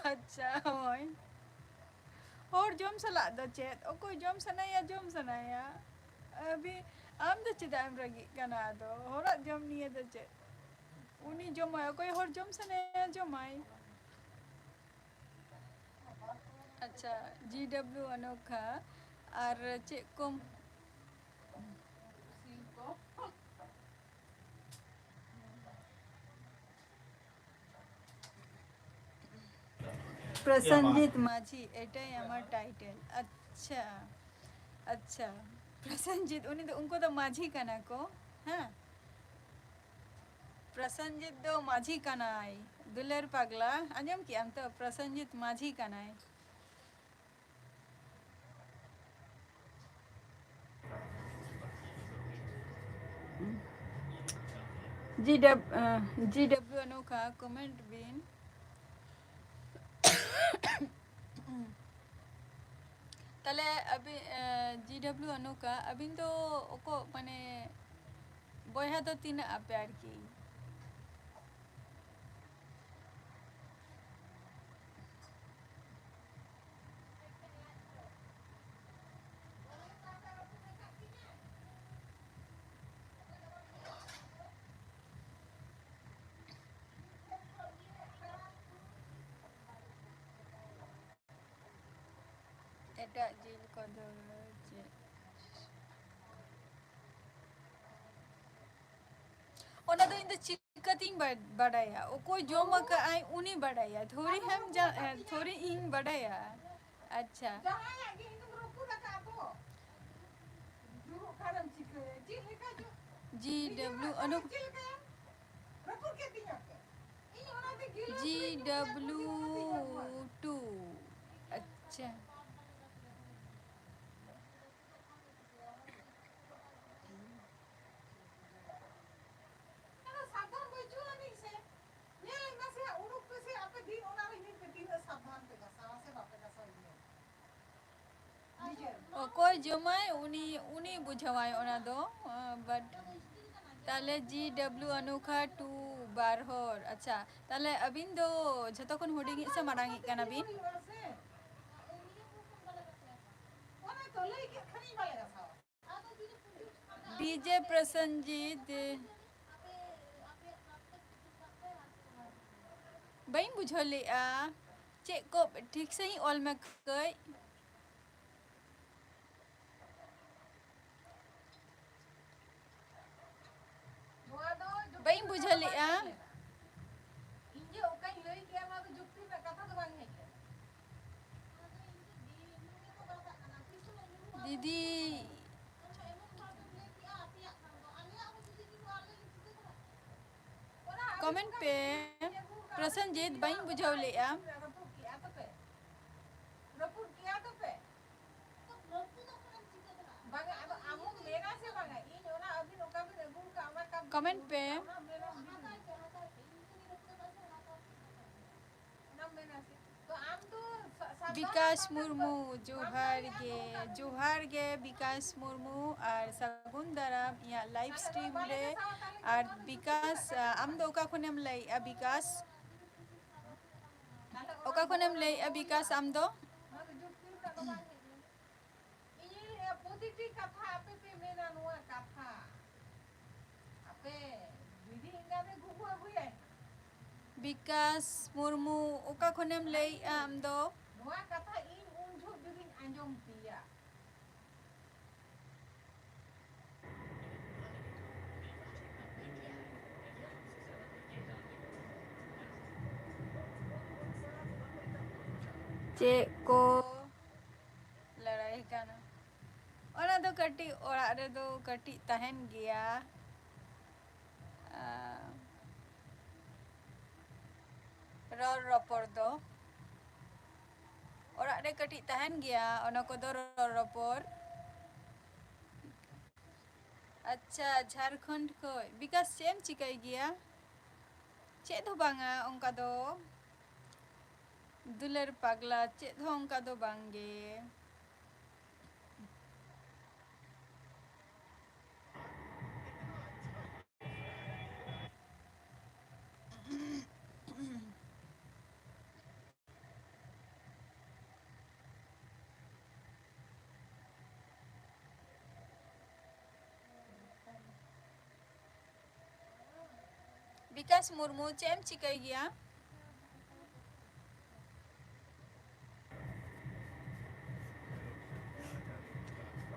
ᱟᱪᱪᱷᱟ, ᱦᱳᱭ᱾ ᱦᱚᱲ ᱡᱚᱢ ᱥᱟᱞᱟᱜ ᱫᱚ ᱪᱮᱫ? ᱚᱠᱚᱭ ᱡᱚᱢ ᱥᱟᱱᱟᱭᱟ, ᱡᱚᱢ ᱥᱟᱱᱟᱭᱟ᱾ ᱟᱹᱵᱤ-, ᱟᱢ ᱫᱚ ᱪᱮᱫᱟᱜ ᱮᱢ ᱨᱟᱹᱜᱤᱜ ᱠᱟᱱᱟ ᱟᱫᱚ? ᱦᱚᱲᱟᱜ ᱡᱚᱢ ᱱᱤᱭᱮ ᱫᱚ ᱪᱮᱫ? ᱩᱱᱤ ᱡᱚᱢᱟᱭ, ᱚᱠᱚᱭ ᱦᱚᱲ ᱡᱚᱢ ᱥᱟᱱᱟᱭᱟ, ᱡᱚᱢᱟᱭ᱾ ᱟᱪᱪᱷᱟ, ᱡᱤ ᱰᱟᱵᱞᱤᱭᱩ ᱚᱱᱚᱠᱷᱟ, ᱟᱨ ᱪᱮᱫ ᱠᱚᱢ ᱯᱨᱚᱥᱮᱱᱡᱤᱛ ᱢᱟᱹᱡᱷᱤ, ᱮᱴᱟᱜ ᱟᱢᱟᱜ ᱴᱟᱭᱴᱮᱞ᱾ ᱟᱪᱪᱷᱟ, ᱟᱪᱪᱷᱟ, ᱯᱨᱚᱥᱮᱱᱡᱤᱛ, ᱩᱱᱤ ᱫᱚ, ᱩᱱᱠᱩ ᱫᱚ ᱢᱟᱹᱡᱷᱤ ᱠᱟᱱᱟ ᱠᱚ, ᱦᱮᱸ᱾ ᱯᱨᱚᱥᱮᱱᱡᱤᱛ ᱫᱚ ᱢᱟᱹᱡᱷᱤ ᱠᱟᱱᱟᱭ, ᱫᱩᱞᱟᱹᱲ ᱯᱟᱜᱽᱞᱟ, ᱟᱸᱡᱚᱢ ᱠᱮᱜ ᱟᱢ ᱛᱚ? ᱯᱨᱚᱥᱮᱱᱡᱤᱛ ᱢᱟᱹᱡᱷᱤ ᱠᱟᱱᱟᱭ᱾ ᱡᱤ ᱰᱟᱵ-, ᱟᱸ, ᱡᱤ ᱰᱟᱵᱞᱤᱭᱩ ᱚᱱᱚᱠᱷᱟ, comment ᱵᱤᱱ᱾ ᱛᱟᱦᱞᱮ ᱟᱹᱵᱤᱱ, ᱮ, ᱡᱤ ᱰᱟᱵᱞᱤᱭᱩ ᱚᱱᱚᱠᱷᱟ, ᱟᱹᱵᱤᱱ ᱫᱚ ᱚᱠᱚ-, ᱢᱟᱱᱮ, ᱵᱚᱭᱦᱟ ᱫᱚ ᱛᱤᱱᱟᱹᱜ ᱟᱯᱮ ᱟᱨᱠᱤ? ᱮᱴᱟᱜ ᱡᱤᱞ ᱠᱚᱫᱚ ᱪᱮᱫ? ᱚᱱᱟ ᱫᱚ ᱤᱧ ᱫᱚ ᱪᱤᱠᱟᱹᱛᱤᱧ ᱵᱟ-, ᱵᱟᱰᱟᱭᱟ? ᱚᱠᱚᱭ ᱡᱚᱢ ᱟᱠᱟᱫ ᱟᱭ, ᱩᱱᱤ ᱵᱟᱰᱟᱭᱟ᱾ ᱛᱷᱚᱲᱤ ᱦᱮᱢ ᱡᱟ-, ᱮ, ᱛᱷᱚᱲᱤ ᱤᱧ ᱵᱟᱰᱟᱭᱟ᱾ ᱟᱪᱪᱷᱟ᱾ ᱡᱟᱦᱟᱸᱭᱟᱜ ᱜᱮ ᱤᱧ ᱫᱚᱢ ᱨᱟᱹᱯᱩᱫ ᱟᱠᱟᱫ ᱫᱚ᱾ ᱡᱩᱨᱩᱜ ᱠᱷᱟᱱᱮᱢ ᱪᱤᱠᱟᱹᱭᱟ? ᱪᱮᱫ ᱞᱮᱠᱟ ᱡᱩ-, ᱡᱤ ᱰᱟᱵᱞᱤᱭᱩ ᱚᱱᱩ- ᱪᱮᱫ ᱞᱮᱠᱟᱭᱟᱢ? ᱨᱟᱹᱯᱩᱫ ᱠᱮᱫ ᱛᱤᱧᱟ ᱯᱮ᱾ ᱤᱧ ᱚᱱᱟ ᱛᱮ ᱜᱤᱞᱟᱹᱥ ᱡᱤ ᱨᱮ ᱡᱩᱨᱩᱜ ᱰᱟᱵᱞᱤᱭᱩ ᱠᱟᱛᱮ ᱤᱧ ᱟᱹᱜᱩᱣᱟ᱾ ᱴᱩ᱾ ᱟᱪᱪᱷᱟ᱾ ᱟᱫᱚ ᱥᱟᱵᱫᱷᱟᱱ ᱵᱟᱹᱪᱩᱜ ᱟᱹᱱᱤᱡ ᱥᱮ᱾ ᱧᱮᱞ ᱢᱮᱥᱮ, ᱩᱰᱩᱠ ᱯᱮᱥᱮ ᱟᱯᱮ ᱫᱤᱱ ᱚᱱᱟ ᱨᱮ ᱧᱮᱞ ᱯᱮ ᱛᱤᱱᱟᱹᱜ ᱥᱟᱵᱫᱷᱟᱱ ᱯᱮ ᱜᱟᱥᱟᱣᱟ ᱥᱮ ᱵᱟᱯᱮ ᱜᱟᱥᱟᱣᱟ ᱧᱮᱞ᱾ ᱱᱤᱡᱮᱨ᱾ ᱚᱠᱚᱭ ᱡᱚᱢᱟᱭ ᱩᱱᱤ, ᱩᱱᱤ ᱵᱩᱡᱷᱟᱹᱣᱟᱭ ᱚᱱᱟ ᱫᱚ, ᱟᱸ, but ᱛᱟᱦᱞᱮ ᱡᱤ ᱰᱟᱵᱞᱤᱭᱩ ᱚᱱᱩᱠᱷᱟ ᱴᱩ ᱵᱟᱨ ᱦᱚᱲ᱾ ᱟᱪᱪᱷᱟ, ᱛᱟᱦᱞᱮ ᱟᱹᱵᱤᱱ ᱫᱚ ᱡᱷᱚᱛᱚ ᱠᱷᱚᱱ ᱦᱩᱰᱤᱧᱤᱡ ᱥᱮ ᱢᱟᱨᱟᱝᱤᱡ ᱠᱟᱱᱟ ᱵᱤᱱ? ᱚᱱᱮ ᱛᱚ ᱞᱟᱹᱭ ᱠᱮᱫ ᱠᱷᱟᱱᱤᱧ ᱵᱟᱞᱮ ᱜᱟᱥᱟᱣᱟ᱾ ᱰᱤᱡᱮ ᱯᱨᱚᱥᱮᱱᱡᱤᱛ, ᱵᱟᱹᱧ ᱵᱩᱡᱷᱟᱹᱣ ᱞᱮᱫᱼᱟ, ᱪᱮᱫ ᱠᱚ ᱴᱷᱤᱠ ᱥᱟᱺᱦᱤᱡ ᱚᱞ ᱢᱮ ᱠᱟᱹᱡ᱾ ᱱᱚᱣᱟ ᱫᱚ ᱡᱩᱠᱛᱤ ᱵᱟᱹᱧ ᱨᱮᱱᱟᱜ ᱵᱩᱡᱷᱟᱹᱣ ᱠᱟᱛᱷᱟ ᱞᱮᱫᱼᱟ᱾ ᱵᱟᱝ ᱠᱟᱱᱟ᱾ ᱤᱧ ᱡᱮ ᱚᱠᱟᱧ ᱞᱟᱹᱭ ᱠᱮᱜᱼᱟ, ᱱᱚᱣᱟ ᱫᱚ ᱡᱩᱠᱛᱤ ᱨᱮᱱᱟᱜ ᱠᱟᱛᱷᱟ ᱫᱚ ᱵᱟᱝ ᱦᱮᱡ ᱞᱮᱱᱟ᱾ ᱫᱤᱫᱤ, ᱚᱱᱟ ᱟᱹᱰᱤ ᱠᱚᱢᱮᱱᱴ ᱯᱮ᱾ ᱠᱟᱹᱢᱤ ᱠᱟᱹᱢᱤ ᱟᱹᱜᱩ ᱠᱟᱜ ᱯᱨᱚᱥᱮᱱᱡᱤᱛ, ᱵᱟᱹᱧ ᱵᱩᱡᱷᱟᱹᱣ ᱞᱮᱫᱼᱟ᱾ ᱨᱟᱹᱯᱩᱫ ᱠᱮᱜᱼᱟ ᱛᱚᱯᱮ? ᱨᱟᱹᱯᱩᱫ ᱠᱮᱜᱼᱟ ᱛᱚᱯᱮ? ᱵᱟᱝᱟ, ᱟᱫᱚ ᱟᱢ ᱦᱚᱸᱢ ᱢᱮᱱᱟ ᱥᱮ ᱵᱟᱝᱟ? ᱤᱧ ᱚᱱᱟ ᱟᱹᱵᱤᱱ ᱚᱠᱟ ᱵᱤᱱ ᱟᱹᱜᱩ ᱠᱟᱜ, ᱚᱱᱟ ᱠᱟᱢ ᱠᱚᱢᱮᱱᱴ ᱯᱮ᱾ ᱚᱱᱟ ᱢᱮᱱᱟ ᱵᱤᱱ᱾ ᱚᱱᱟᱢ ᱢᱮᱱᱟ ᱥᱮ? ᱛᱚ ᱟᱢ ᱫᱚ ᱥᱟ-, ᱥᱟᱵᱫᱷᱟᱱ ᱵᱤᱠᱟᱥ ᱠᱟᱛᱮ ᱢᱩᱨᱢᱩ, ᱵᱟᱯᱮ ᱡᱚᱦᱟᱨ ᱜᱮ, ᱡᱚᱦᱟᱨ ᱜᱮ ᱵᱤᱠᱟᱥ ᱢᱩᱨᱢᱩ, ᱟᱨ ᱥᱟᱹᱜᱩᱱ ᱫᱟᱨᱟᱢ ᱤᱧᱟᱹᱜ ᱞᱟᱭᱤᱵᱷ ᱥᱴᱨᱤᱢ ᱨᱮ᱾ ᱟᱨ ᱵᱤᱠᱟᱥ, ᱟᱢ ᱫᱚ ᱚᱠᱟ ᱠᱷᱚᱱᱮᱢ ᱞᱟᱹᱭᱮᱜᱼᱟ ᱵᱤᱠᱟᱥ? ᱚᱠᱟ ᱠᱷᱚᱱᱮᱢ ᱞᱟᱹᱭᱮᱜᱼᱟ ᱵᱤᱠᱟᱥ ᱟᱢ ᱫᱚ? ᱤᱧᱤᱧ ᱞᱟᱹᱭᱟ, ᱯᱨᱚᱛᱤᱴᱤ ᱠᱟᱛᱷᱟ ᱟᱯᱮ ᱯᱮ ᱢᱮᱱᱟ ᱱᱚᱣᱟ ᱠᱟᱛᱷᱟ᱾ ᱟᱯᱮ ᱡᱩᱫᱤ ᱤᱧ ᱟᱯᱮ ᱜᱩᱜᱩ ᱟᱹᱜᱩᱭᱟᱭ᱾ ᱵᱤᱠᱟᱥ ᱢᱩᱨᱢᱩ, ᱚᱠᱟ ᱠᱷᱚᱱᱮᱢ ᱞᱟᱹᱭᱮᱜᱼᱟ ᱟᱢ ᱫᱚ? ᱱᱚᱣᱟ ᱠᱟᱛᱷᱟ ᱤᱧ ᱩᱱ ᱡᱚᱦᱚᱜ ᱡᱩᱫᱤᱧ ᱟᱸᱡᱚᱢ ᱯᱮᱭᱟ᱾ ᱪᱮᱫ ᱠᱚ ᱞᱟᱹᱲᱦᱟᱹᱭ ᱠᱟᱱᱟ? ᱚᱱᱟ ᱫᱚ ᱠᱟᱹᱴᱤᱡ ᱚᱲᱟᱜ ᱨᱮᱫᱚ ᱠᱟᱹᱴᱤᱡ ᱛᱟᱦᱮᱱ ᱜᱮᱭᱟ᱾ ᱟᱸ, ᱨᱚᱲ ᱨᱚᱯᱚᱲ ᱫᱚ ᱚᱲᱟᱜ ᱨᱮ ᱠᱟᱹᱴᱤᱡ ᱛᱟᱦᱮᱱ ᱜᱮᱭᱟ, ᱚᱱᱟ ᱠᱚᱫᱚ ᱨᱚᱲ ᱨᱚᱯᱚᱲ᱾ ᱟᱪᱪᱷᱟ, ᱡᱷᱟᱲᱠᱷᱚᱸᱰ ᱠᱷᱚᱡ᱾ ᱵᱤᱠᱟᱥ, ᱪᱮᱫ ᱮᱢ ᱪᱤᱠᱟᱹᱭ ᱜᱮᱭᱟ? ᱪᱮᱫ ᱦᱚᱸ ᱵᱟᱝᱟ ᱚᱱᱠᱟ ᱫᱚ᱾ ᱫᱩᱞᱟᱹᱲ ᱯᱟᱜᱽᱞᱟ, ᱪᱮᱫ ᱦᱚᱸ ᱚᱱᱠᱟ ᱫᱚ ᱵᱟᱝ ᱜᱮ᱾ ᱵᱤᱠᱟᱥ ᱢᱩᱨᱢᱩ, ᱪᱮᱫ ᱮᱢ ᱪᱤᱠᱟᱹᱭ ᱜᱮᱭᱟ?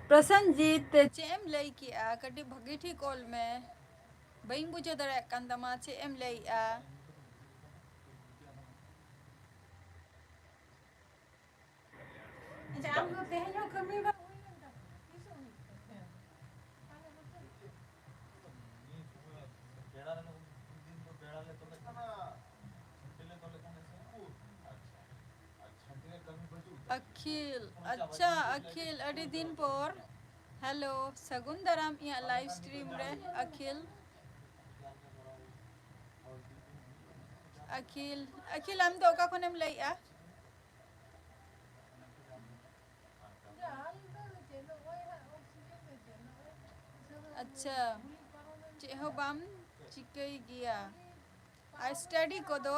ᱯᱨᱚᱥᱮᱱᱡᱤᱛ, ᱪᱮᱫ ᱮᱢ ᱞᱟᱹᱭ ᱠᱮᱜᱼᱟ? ᱠᱟᱹᱴᱤᱡ ᱵᱷᱟᱹᱜᱤ ᱴᱷᱤᱠ ᱚᱞ ᱢᱮ, ᱵᱟᱹᱧ ᱵᱩᱡᱷᱟᱹᱣ ᱫᱟᱲᱮᱭᱟᱜ ᱠᱟᱱ ᱛᱟᱢᱟ ᱪᱮᱫ ᱮᱢ ᱞᱟᱹᱭᱮᱜᱼᱟ᱾ ᱟᱪᱪᱷᱟ, ᱟᱢ ᱫᱚ ᱛᱮᱦᱮᱧ ᱦᱚᱸ ᱠᱟᱹᱢᱤ ᱵᱟᱝ ᱦᱩᱭ ᱞᱮᱱ ᱛᱟᱢᱟ? ᱛᱤᱥ ᱦᱚᱸ ᱦᱩᱭᱩᱜ ᱠᱟᱱᱟ? ᱵᱮᱲᱟ ᱨᱮ ᱩᱱ ᱫᱤᱱ ᱫᱚ ᱵᱮᱲᱟ ᱞᱮ ᱛᱚᱞᱮ ᱠᱟᱱᱟ᱾ ᱟᱪᱪᱷᱟ, ᱟᱪᱪᱷᱟ, ᱟᱠᱷᱤᱞ, ᱟᱪᱪᱷᱟ, ᱟᱠᱷᱤᱞ, ᱟᱹᱰᱤ ᱫᱤᱱ ᱯᱚᱨ᱾ ᱦᱮᱞᱳ, ᱥᱟᱹᱜᱩᱱ ᱫᱟᱨᱟᱢ ᱤᱧᱟᱹᱜ live stream ᱨᱮ, ᱟᱠᱷᱤᱞ᱾ ᱟᱠᱷᱤᱞ, ᱟᱠᱷᱤᱞ, ᱟᱢ ᱫᱚ ᱚᱠᱟ ᱠᱷᱚᱱᱮᱢ ᱞᱟᱹᱭᱮᱜᱼᱟ? ᱟᱪᱪᱷᱟ, ᱪᱮᱫ ᱦᱚᱸ ᱵᱟᱢ ᱪᱤᱠᱟᱹᱭ ᱜᱮᱭᱟ? ᱟᱨ study ᱠᱚᱫᱚ?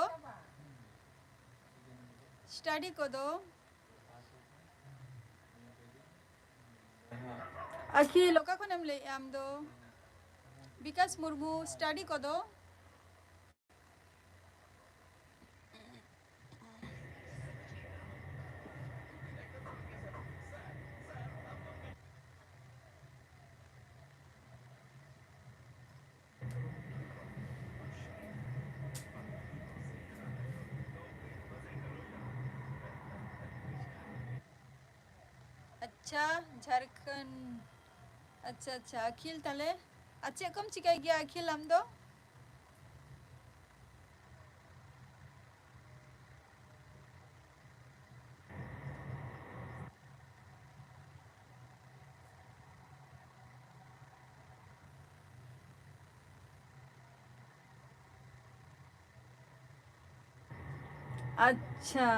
study ᱠᱚᱫᱚ? ᱟᱠᱷᱤᱞ, ᱚᱠᱟ ᱠᱷᱚᱱᱮᱢ ᱞᱟᱹᱭᱮᱜᱼᱟ ᱟᱢ ᱫᱚ? ᱵᱤᱠᱟᱥ ᱢᱩᱨᱢᱩ, study ᱠᱚᱫᱚ? ᱟᱪᱪᱷᱟ, ᱡᱷᱟᱲᱠᱷᱚᱸᱰ᱾ ᱟᱪᱪᱷᱟ, ᱟᱪᱪᱷᱟ, ᱟᱠᱷᱤᱞ, ᱛᱟᱦᱞᱮ ᱟᱨ ᱪᱮᱫ ᱠᱚᱢ ᱪᱤᱠᱟᱹᱭ ᱜᱮᱭᱟ ᱟᱠᱷᱤᱞ, ᱟᱢ ᱫᱚ? ᱟᱪᱪᱷᱟ᱾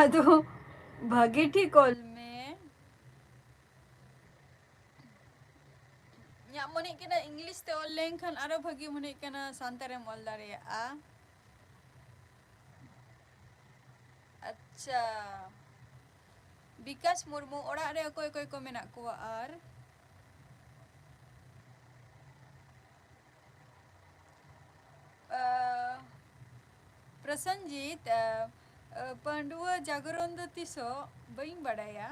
ᱟᱫᱚ ᱵᱷᱟᱜᱮ ᱴᱷᱤᱠ ᱚᱞ ᱢᱮ᱾ ᱤᱧᱟᱹᱜ ᱢᱚᱱᱮᱜ ᱠᱟᱱᱟ English ᱛᱮ ᱚᱞ ᱞᱮᱱᱠᱷᱟᱱ ᱟᱨᱚ ᱵᱷᱟᱜᱮ ᱢᱚᱱᱮᱜ ᱠᱟᱱᱟ, ᱥᱟᱱᱛᱟᱲᱮᱢ ᱚᱞ ᱫᱟᱲᱮᱭᱟᱜᱼᱟ᱾ ᱟᱪᱪᱷᱟ, ᱵᱤᱠᱟᱥ ᱢᱩᱨᱢᱩ, ᱚᱲᱟᱜ ᱨᱮ ᱚᱠᱚᱭ ᱚᱠᱚᱭ ᱠᱚ ᱢᱮᱱᱟᱜ ᱠᱚᱣᱟ? ᱟᱨ ᱟᱸ, ᱯᱨᱚᱥᱮᱱᱡᱤᱛ, ᱟᱸ, ᱟᱸ, ᱯᱟᱺᱰᱩᱣᱟᱹ ᱡᱟᱜᱽᱨᱚᱱ ᱫᱚ ᱛᱤᱥᱚᱜ? ᱵᱟᱹᱧ ᱵᱟᱰᱟᱭᱟ᱾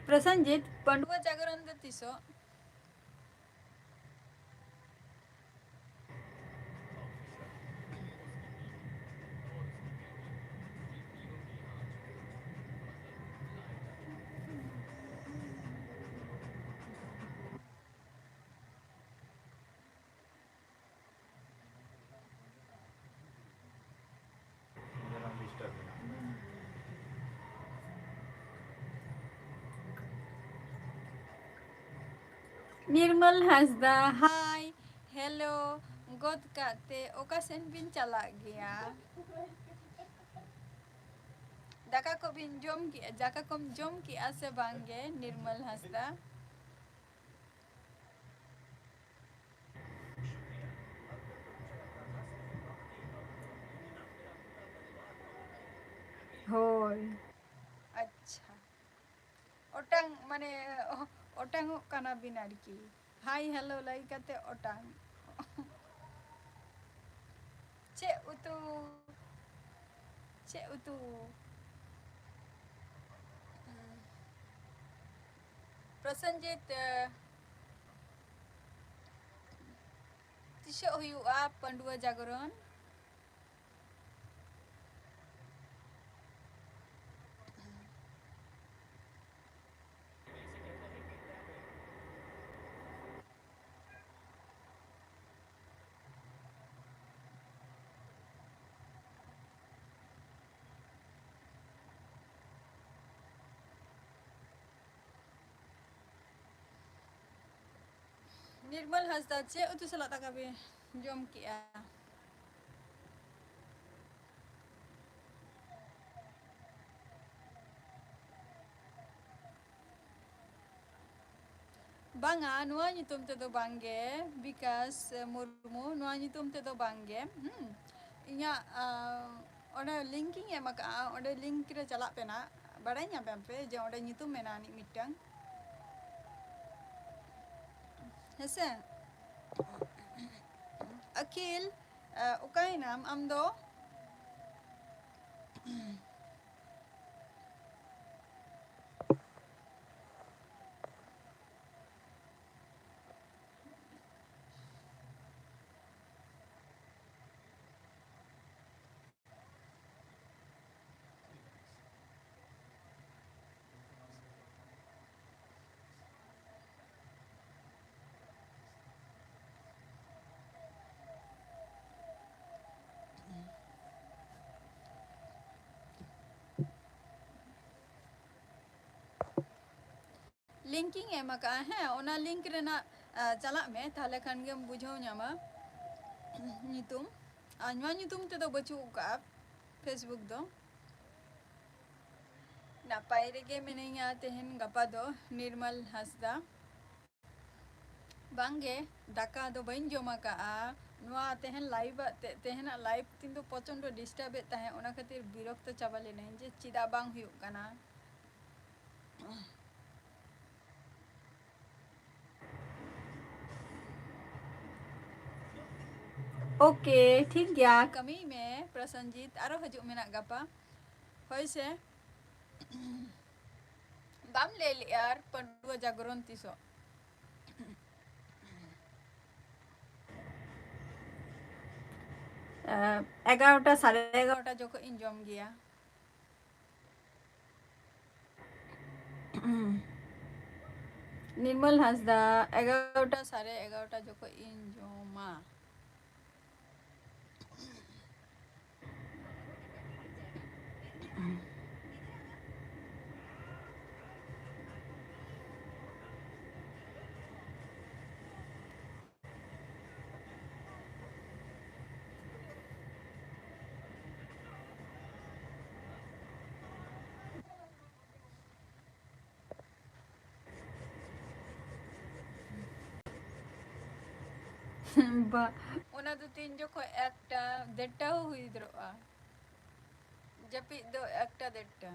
ᱯᱨᱚᱥᱮᱱᱡᱤᱛ, ᱯᱟᱺᱰᱩᱣᱟᱹ ᱡᱟᱜᱽᱨᱚᱱ ᱫᱚ ᱛᱤᱥᱚᱜ? ᱱᱤᱨᱢᱚᱞ ᱦᱟᱸᱥᱫᱟ, hi, hello, ᱜᱚᱫ ᱠᱟᱜ ᱛᱮ ᱚᱠᱟ ᱥᱮᱱ ᱵᱤᱱ ᱪᱟᱞᱟᱜ ᱜᱮᱭᱟ? ᱫᱟᱠᱟ ᱠᱚᱵᱤᱱ ᱡᱚᱢ ᱠᱮᱜᱼᱟ, ᱫᱟᱠᱟ ᱠᱚᱢ ᱡᱚᱢ ᱠᱮᱜᱼᱟ ᱥᱮ ᱵᱟᱝ ᱜᱮ, ᱱᱤᱨᱢᱚᱞ ᱦᱟᱸᱥᱫᱟ? ᱦᱳᱭ᱾ ᱟᱪᱪᱷᱟ, ᱚᱴᱟᱝ ᱢᱟᱱᱮ ᱚ-, ᱚᱴᱟᱝᱚᱜ ᱠᱟᱱᱟ ᱵᱤᱱ ᱟᱨᱠᱤ᱾ ᱦᱟᱭ ᱦᱮᱞᱳ ᱞᱟᱹᱭ ᱠᱟᱛᱮ ᱚᱴᱟᱝ᱾ ᱪᱮᱫ ᱩᱛᱩ? ᱪᱮᱫ ᱩᱛᱩ? ᱦᱩᱸ᱾ ᱯᱨᱚᱥᱮᱱᱡᱤᱛ, ᱮ, ᱛᱤᱥᱚᱜ ᱦᱩᱭᱩᱜᱼᱟ ᱯᱟᱺᱰᱩᱣᱟᱹ ᱡᱟᱜᱽᱨᱚᱱ? ᱱᱤᱨᱢᱚᱞ ᱦᱟᱸᱥᱫᱟ, ᱪᱮᱫ ᱩᱛᱩ ᱥᱟᱞᱟᱜ ᱫᱟᱠᱟ ᱯᱮ ᱡᱚᱢ ᱠᱮᱜᱼᱟ? ᱵᱟᱝᱟ, ᱱᱚᱣᱟ ᱧᱩᱛᱩᱢ ᱛᱮᱫᱚ ᱵᱟᱝᱜᱮ, ᱵᱤᱠᱟᱥ ᱢᱩᱨᱢᱩ, ᱱᱚᱣᱟ ᱧᱩᱛᱩᱢ ᱛᱮᱫᱚ ᱵᱟᱝᱜᱮ᱾ ᱦᱩᱸ, ᱤᱧᱟᱹᱜ, ᱟ, ᱚᱸᱰᱮ link ᱤᱧ ᱮᱢ ᱟᱠᱟᱫᱼᱟ, ᱚᱸᱰᱮ link ᱨᱮ ᱪᱟᱞᱟᱜ ᱯᱮ ᱱᱟᱜ, ᱵᱟᱲᱟᱭ ᱧᱟᱢ ᱯᱮ ᱡᱮ ᱚᱸᱰᱮ ᱧᱩᱛᱩᱢ ᱢᱮᱱᱟᱜᱼᱟ ᱟᱹᱱᱤᱡ ᱢᱤᱫᱴᱟᱝ᱾ ᱦᱮᱸᱥᱮ? ᱟᱹᱠᱷᱤᱞ, ᱟ, ᱚᱠᱟᱭᱮᱱᱟᱢ ᱟᱢ ᱫᱚ? Link ᱤᱧ ᱮᱢ ᱟᱠᱟᱫᱼᱟ, ᱦᱮᱸ, ᱚᱱᱟ link ᱨᱮᱱᱟᱜ, ᱟ, ᱪᱟᱞᱟᱜ ᱢᱮ, ᱛᱟᱦᱞᱮ ᱠᱷᱟᱱ ᱜᱮᱢ ᱵᱩᱡᱷᱟᱹᱣ ᱧᱟᱢᱟ ᱧᱩᱛᱩᱢ᱾ ᱟᱨ ᱱᱚᱣᱟ ᱧᱩᱛᱩᱢ ᱛᱮᱫᱚ ᱵᱟᱹᱪᱩᱜ ᱟᱠᱟᱫᱼᱟ Facebook ᱫᱚ᱾ ᱱᱟᱯᱟᱭ ᱨᱮᱜᱮ ᱢᱤᱱᱟᱹᱧᱟ ᱛᱮᱦᱮᱧ ᱜᱟᱯᱟ ᱫᱚ, ᱱᱤᱨᱢᱟᱞ ᱦᱟᱸᱥᱫᱟ᱾ ᱵᱟᱝᱜᱮ, ᱫᱟᱠᱟ ᱫᱚ ᱵᱟᱹᱧ ᱡᱚᱢ ᱟᱠᱟᱫᱼᱟ, ᱱᱚᱣᱟ ᱛᱮᱦᱮᱧ ᱞᱟᱭᱤᱵᱷ ᱟᱜ ᱛᱮ, ᱛᱮᱦᱮᱧᱟᱜ ᱞᱟᱭᱤᱵᱷ ᱛᱤᱧ ᱫᱚ ᱯᱨᱚᱪᱚᱱᱰᱚ ᱰᱤᱥᱴᱟᱨᱵ ᱮᱫ ᱛᱟᱦᱮᱸᱫ, ᱚᱱᱟ ᱠᱷᱟᱹᱛᱤᱨ ᱵᱤᱨᱚᱠᱛᱚ ᱪᱟᱵᱟ ᱞᱮᱱᱟᱹᱧ ᱡᱮ ᱪᱮᱫᱟᱜ ᱵᱟᱝ ᱦᱩᱭᱩᱜ ᱠᱟᱱᱟ᱾ ᱳᱠᱮ, ᱴᱷᱤᱠ ᱜᱮᱭᱟ, ᱠᱟᱹᱢᱤᱭ ᱢᱮ ᱯᱨᱚᱥᱮᱱᱡᱤᱛ, ᱟᱨᱚ ᱦᱤᱡᱩᱜ ᱢᱮᱱᱟᱜ ᱜᱟᱯᱟ᱾ ᱦᱳᱭ ᱥᱮ, ᱵᱟᱢ ᱞᱟᱹᱭ ᱞᱮᱜᱼᱟ ᱟᱨ ᱯᱟᱹᱰᱩᱣᱟᱹ ᱡᱟᱜᱽᱨᱚᱱ ᱛᱤᱥᱚᱜ? ᱮᱜᱟᱨᱚᱴᱟ, ᱥᱟᱲᱮ ᱮᱜᱟᱨᱚᱴᱟ ᱡᱚᱠᱷᱚᱡ ᱤᱧ ᱡᱚᱢ ᱜᱮᱭᱟ᱾ ᱱᱤᱨᱢᱚᱞ ᱦᱟᱸᱥᱫᱟ, ᱮᱜᱟᱨᱚᱴᱟ, ᱥᱟᱲᱮ ᱮᱜᱟᱨᱚᱴᱟ ᱡᱚᱠᱷᱚᱡ ᱤᱧ ᱡᱚᱢᱟ᱾ ᱵᱟ, ᱚᱱᱟ ᱫᱚ ᱛᱤᱱ ᱡᱚᱠᱷᱚᱡ ᱮᱠᱴᱟ, ᱰᱮᱲᱴᱟ ᱦᱚᱸ ᱦᱩᱭ ᱫᱟᱲᱮᱭᱟᱜᱼᱟ᱾ ᱡᱟᱹᱯᱤᱫ ᱫᱚ ᱮᱠᱴᱟ, ᱰᱮᱲᱴᱟ᱾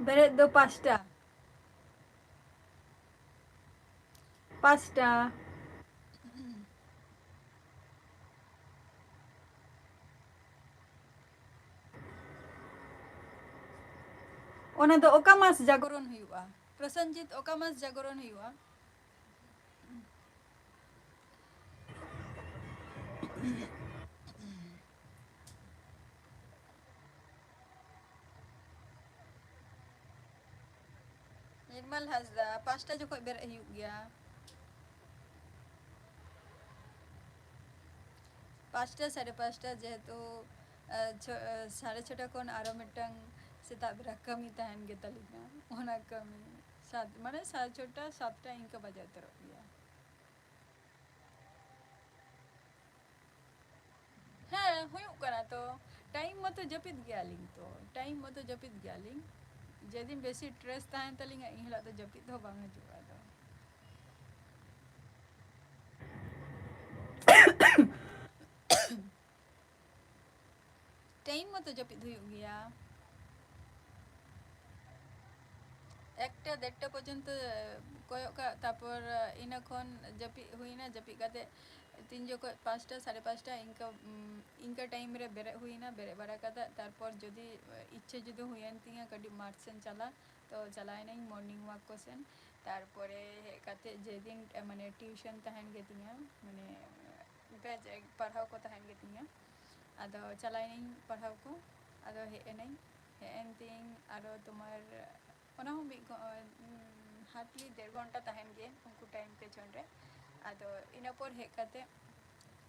ᱵᱮᱨᱮᱫ ᱫᱚ ᱯᱟᱸᱪᱴᱟ᱾ ᱯᱟᱸᱪᱴᱟ᱾ ᱚᱱᱟ ᱫᱚ ᱚᱠᱟ ᱢᱟᱥ ᱡᱟᱜᱚᱨᱚᱱ ᱦᱩᱭᱩᱜᱼᱟ? ᱯᱨᱚᱥᱮᱱᱡᱤᱛ, ᱚᱠᱟ ᱢᱟᱥ ᱡᱟᱜᱚᱨᱚᱱ ᱦᱩᱭᱩᱜᱼᱟ? ᱱᱤᱨᱢᱟᱞ ᱦᱟᱸᱥᱫᱟ, ᱯᱟᱸᱪᱴᱟ ᱡᱚᱠᱷᱚᱡ ᱵᱮᱨᱮᱫ ᱦᱩᱭᱩᱜ ᱜᱮᱭᱟ᱾ ᱯᱟᱸᱪᱴᱟ, ᱥᱟᱲᱮ ᱯᱟᱸᱪᱴᱟ, ᱡᱮᱦᱮᱛᱩ, ᱟᱸ, ᱪᱷᱚ-, ᱟᱸ, ᱥᱟᱲᱮ ᱪᱷᱚᱴᱟ ᱠᱷᱚᱱ ᱟᱨᱚ ᱢᱤᱫᱴᱟᱝ ᱥᱮᱛᱟᱜ ᱵᱮᱲᱟ ᱠᱟᱹᱢᱤ ᱛᱟᱦᱮᱱ ᱜᱮ ᱛᱟᱹᱞᱤᱧᱟ᱾ ᱚᱱᱟ ᱠᱟᱹᱢᱤ ᱥᱟᱛ, ᱢᱟᱱᱮ ᱥᱟᱲᱮ ᱪᱷᱚᱴᱟ, ᱥᱟᱛᱴᱟ ᱤᱱᱠᱟᱹ ᱵᱟᱡᱟᱣ ᱩᱛᱟᱹᱨᱚᱜ ᱜᱮᱭᱟ᱾ ᱦᱮᱸ, ᱦᱩᱭᱩᱜ ᱠᱟᱱᱟ ᱛᱚ᱾ ᱴᱟᱭᱤᱢ ᱢᱚᱛᱚ ᱡᱟᱹᱯᱤᱫ ᱜᱮᱭᱟᱞᱤᱧ ᱛᱚ, ᱴᱟᱭᱤᱢ ᱢᱚᱛᱚ ᱡᱟᱹᱯᱤᱫ ᱜᱮᱭᱟᱞᱤᱧ᱾ ᱡᱮᱫᱤᱱ ᱵᱮᱥᱤ ᱥᱴᱨᱮᱥ ᱛᱟᱦᱮᱱ ᱛᱟᱹᱞᱤᱧᱟ, ᱮᱱ ᱦᱤᱞᱳᱜ ᱫᱚ ᱡᱟᱹᱯᱤᱫ ᱦᱚᱸ ᱵᱟᱝ ᱦᱤᱡᱩᱜᱼᱟ ᱟᱫᱚ᱾ ᱴᱟᱭᱤᱢ ᱢᱚᱛᱚ ᱡᱟᱹᱯᱤᱫ ᱦᱩᱭᱩᱜ ᱜᱮᱭᱟ᱾ ᱮᱠᱴᱟ ᱰᱮᱲᱴᱟ ᱯᱚᱨᱡᱚᱱᱛᱚ ᱠᱚᱭᱚᱜ ᱠᱟᱜ, ᱛᱟᱨᱯᱚᱨ ᱤᱱᱟᱹ ᱠᱷᱚᱱ ᱡᱟᱹᱯᱤᱫ ᱦᱩᱭᱱᱟ, ᱡᱟᱹᱯᱤᱫ ᱠᱟᱛᱮ ᱛᱤᱱ ᱡᱚᱠᱷᱚᱡ ᱯᱟᱸᱪᱴᱟ, ᱥᱟᱲᱮ ᱯᱟᱸᱪᱴᱟ ᱤᱱᱠᱟᱹ, ᱩᱢ, ᱤᱱᱠᱟᱹ ᱴᱟᱭᱤᱢ ᱨᱮ ᱵᱮᱨᱮᱫ ᱦᱩᱭᱱᱟ᱾ ᱵᱮᱨᱮᱫ ᱵᱟᱲᱟ ᱠᱟᱛᱮ ᱛᱟᱨᱯᱚᱨ ᱡᱩᱫᱤ ᱤᱪᱪᱷᱟᱹ ᱡᱩᱫᱤ ᱦᱩᱭᱮᱱ ᱛᱤᱧᱟᱹ ᱠᱟᱹᱴᱤᱡ ᱢᱟᱴᱷ ᱥᱮᱱ ᱪᱟᱞᱟᱜ, ᱛᱚ ᱪᱟᱞᱟᱣ ᱮᱱᱟᱹᱧ ᱢᱚᱨᱱᱤᱝ ᱣᱟᱠ ᱠᱚ ᱥᱮᱱ᱾ ᱛᱟᱨᱯᱚᱨᱮ ᱦᱮᱡ ᱠᱟᱛᱮ ᱡᱮᱫᱤᱱ, ᱮ, ᱢᱟᱱᱮ ᱴᱤᱭᱩᱥᱚᱱ ᱛᱟᱦᱮᱱ ᱜᱮᱛᱤᱧᱟ, ᱢᱟᱱᱮ ᱵᱮᱥ ᱯᱟᱲᱦᱟᱣ ᱠᱚ ᱛᱟᱦᱮᱱ ᱜᱮᱛᱤᱧᱟ, ᱟᱫᱚ ᱪᱟᱞᱟᱣ ᱮᱱᱟᱹᱧ ᱯᱟᱲᱦᱟᱣ ᱠᱚ᱾ ᱟᱫᱚ ᱦᱮᱡ ᱮᱱᱟᱹᱧ, ᱦᱮᱡ ᱮᱱ ᱛᱤᱧ ᱟᱨᱚ ᱛᱳᱢᱟᱨ ᱚᱱᱟ ᱦᱚᱸ ᱢᱤᱫ ᱜᱷᱚ-, ᱩᱸ, hardly ᱰᱮᱲ ᱜᱷᱚᱱᱴᱟ ᱛᱟᱦᱮᱱ ᱜᱮ ᱩᱱᱠᱩ ᱴᱟᱭᱤᱢ ᱯᱮᱪᱷᱚᱱ ᱨᱮ᱾ ᱟᱫᱚ ᱤᱱᱟᱹ ᱯᱚᱨ ᱦᱮᱡ ᱠᱟᱛᱮ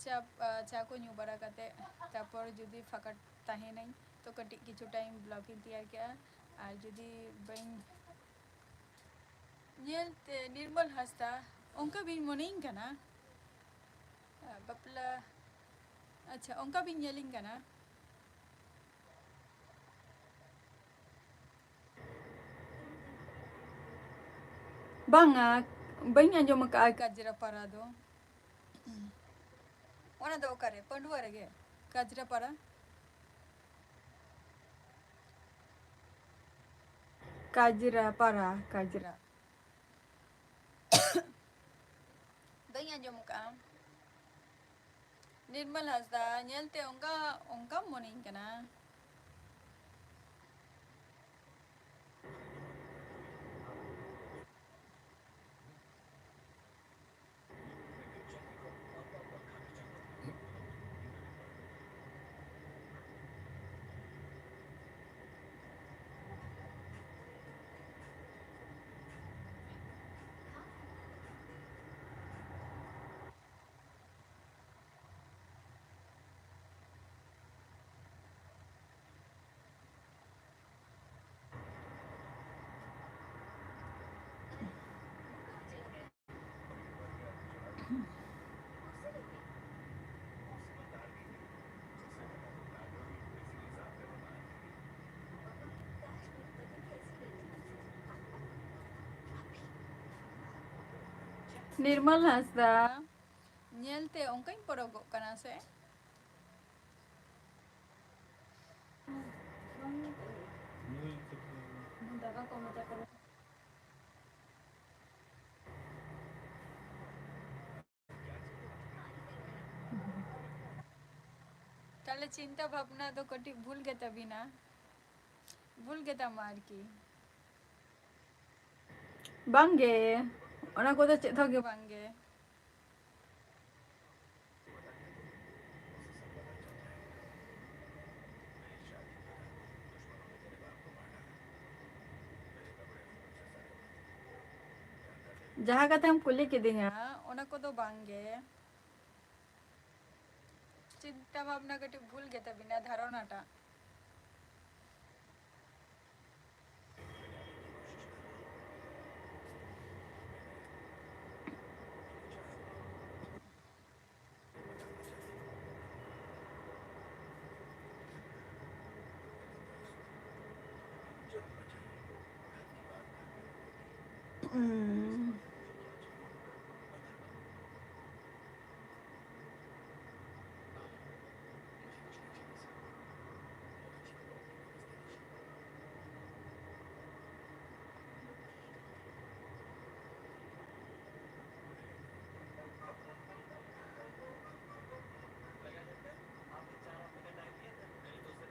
ᱪᱟ, ᱟ, ᱪᱟ ᱠᱚ ᱧᱩ ᱵᱟᱲᱟ ᱠᱟᱛᱮ, ᱛᱟᱨᱯᱚᱨ ᱡᱩᱫᱤ ᱯᱷᱟᱸᱠᱟ ᱛᱟᱦᱮᱱᱟᱹᱧ ᱛᱚ ᱠᱟᱹᱴᱤᱡ ᱠᱤᱪᱷᱩ ᱴᱟᱭᱤᱢ ᱵᱞᱚᱜ ᱤᱧ ᱛᱮᱭᱟᱨ ᱠᱮᱜᱼᱟ᱾ ᱟᱨ ᱡᱩᱫᱤ ᱵᱟᱹᱧ ᱧᱮᱞ ᱛᱮ ᱱᱤᱨᱢᱚᱞ ᱦᱟᱸᱥᱫᱟ, ᱚᱱᱠᱟ ᱵᱤᱱ ᱢᱚᱱᱮᱭᱤᱧ ᱠᱟᱱᱟ? ᱟ, ᱵᱟᱯᱞᱟ, ᱟᱪᱪᱷᱟ, ᱚᱱᱠᱟ ᱵᱤᱱ ᱧᱮᱞᱤᱧ ᱠᱟᱱᱟ? ᱵᱟᱝᱟ, ᱵᱟᱹᱧ ᱟᱸᱡᱚᱢ ᱟᱠᱟᱫᱼᱟ ᱠᱟᱡᱽᱨᱟᱯᱟᱲᱟ ᱫᱚ᱾ ᱚᱱᱟ ᱫᱚ ᱚᱠᱟᱨᱮ? ᱯᱟᱺᱰᱩᱣᱟ ᱨᱮᱜᱮ? ᱠᱟᱡᱽᱨᱟᱯᱟᱲᱟ? ᱠᱟᱡᱽᱨᱟᱯᱟᱲᱟ, ᱠᱟᱡᱽᱨᱟ᱾ ᱵᱟᱹᱧ ᱟᱸᱡᱚᱢ ᱟᱠᱟᱫᱼᱟ᱾ ᱱᱤᱨᱢᱚᱞ ᱦᱟᱸᱥᱫᱟ, ᱧᱮᱞᱛᱮ ᱚᱱᱠᱟ, ᱚᱱᱠᱟᱢ ᱢᱚᱱᱮᱧ ᱠᱟᱱᱟ᱾ ᱱᱤᱨᱢᱚᱞ ᱦᱟᱸᱥᱫᱟ, ᱧᱮᱞᱛᱮ ᱚᱱᱠᱟᱧ ᱯᱚᱨᱚᱜᱚᱜ ᱠᱟᱱᱟ ᱥᱮ? ᱛᱟᱦᱞᱮ ᱪᱤᱱᱛᱟᱹ ᱵᱷᱟᱵᱽᱱᱟ ᱫᱚ ᱠᱟᱹᱴᱤᱡ ᱵᱷᱩᱞ ᱜᱮ ᱛᱟᱵᱤᱱᱟ, ᱵᱷᱩᱞ ᱜᱮ ᱛᱟᱢᱟ ᱟᱨᱠᱤ᱾ ᱵᱟᱝᱜᱮ, ᱚᱱᱟ ᱠᱚᱫᱚ ᱪᱮᱫ ᱦᱚᱸ ᱜᱮ ᱵᱟᱝᱜᱮ᱾ ᱡᱟᱦᱟᱸ ᱠᱟᱛᱷᱟᱢ ᱠᱩᱞᱤ ᱠᱤᱫᱤᱧᱟ, ᱚᱱᱟ ᱠᱚᱫᱚ ᱵᱟᱝᱜᱮ᱾ ᱪᱤᱱᱛᱟ ᱵᱷᱟᱵᱽᱱᱟ ᱠᱟᱹᱴᱤᱡ ᱵᱷᱩᱞ ᱜᱮ ᱛᱟᱵᱤᱱᱟ, ᱫᱷᱟᱨᱚᱱᱟᱴᱟᱜ᱾ ᱩᱸ᱾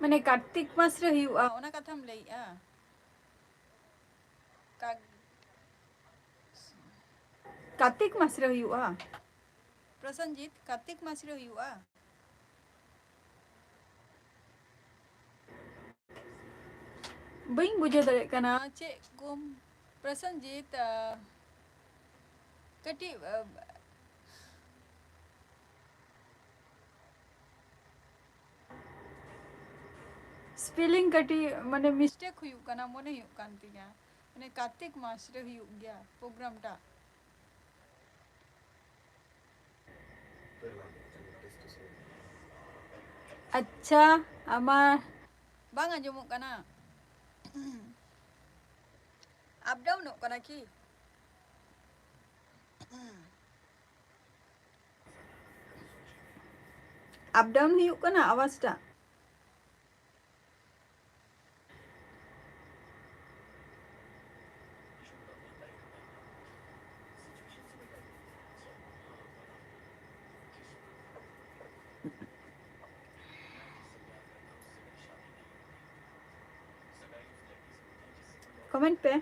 ᱢᱟᱱᱮ ᱠᱟᱨᱛᱤᱠ ᱢᱟᱥ ᱨᱮ ᱦᱩᱭᱩᱜᱼᱟ, ᱚᱱᱟ ᱠᱟᱛᱷᱟᱢ ᱞᱟᱹᱭᱮᱜᱼᱟ? ᱠᱟ-, ᱠᱟᱨᱛᱤᱠ ᱢᱟᱥ ᱨᱮ ᱦᱩᱭᱩᱜᱼᱟ? ᱯᱨᱚᱥᱮᱱᱡᱤᱛ, ᱠᱟᱨᱛᱤᱠ ᱢᱟᱥ ᱨᱮ ᱦᱩᱭᱩᱜᱼᱟ? ᱵᱟᱹᱧ ᱵᱩᱡᱷᱟᱹᱣ ᱫᱟᱲᱮᱭᱟᱜ ᱠᱟᱱᱟ ᱪᱮᱫ ᱠᱚᱢ, ᱯᱨᱚᱥᱮᱱᱡᱤᱛ, ᱟ, ᱠᱟᱹᱴᱤᱡ, ᱟ, spelling ᱠᱟᱹᱴᱤᱡ ᱢᱟᱱᱮ mistake ᱦᱩᱭᱩᱜ ᱠᱟᱱᱟ, ᱢᱚᱱᱮ ᱦᱩᱭᱩᱜ ᱠᱟᱱ ᱛᱤᱧᱟ᱾ ᱢᱟᱱᱮ ᱠᱟᱨᱛᱤᱠ ᱢᱟᱥ ᱨᱮ ᱦᱩᱭᱩᱜ ᱜᱮᱭᱟ program ᱴᱟᱜ᱾ ᱟᱪᱪᱷᱟ, ᱟᱢᱟᱜ ᱵᱟᱝ ᱟᱸᱡᱚᱢᱚᱜ ᱠᱟᱱᱟ? Up downᱚᱜ ᱠᱟᱱᱟ ᱠᱤ? ᱟᱯ ᱰᱟᱣᱩᱱ ᱦᱩᱭᱩᱜ ᱠᱟᱱᱟ ᱟᱣᱟᱡᱽ ᱴᱟᱜ᱾ ᱠᱚᱢᱮᱱᱴ ᱯᱮ᱾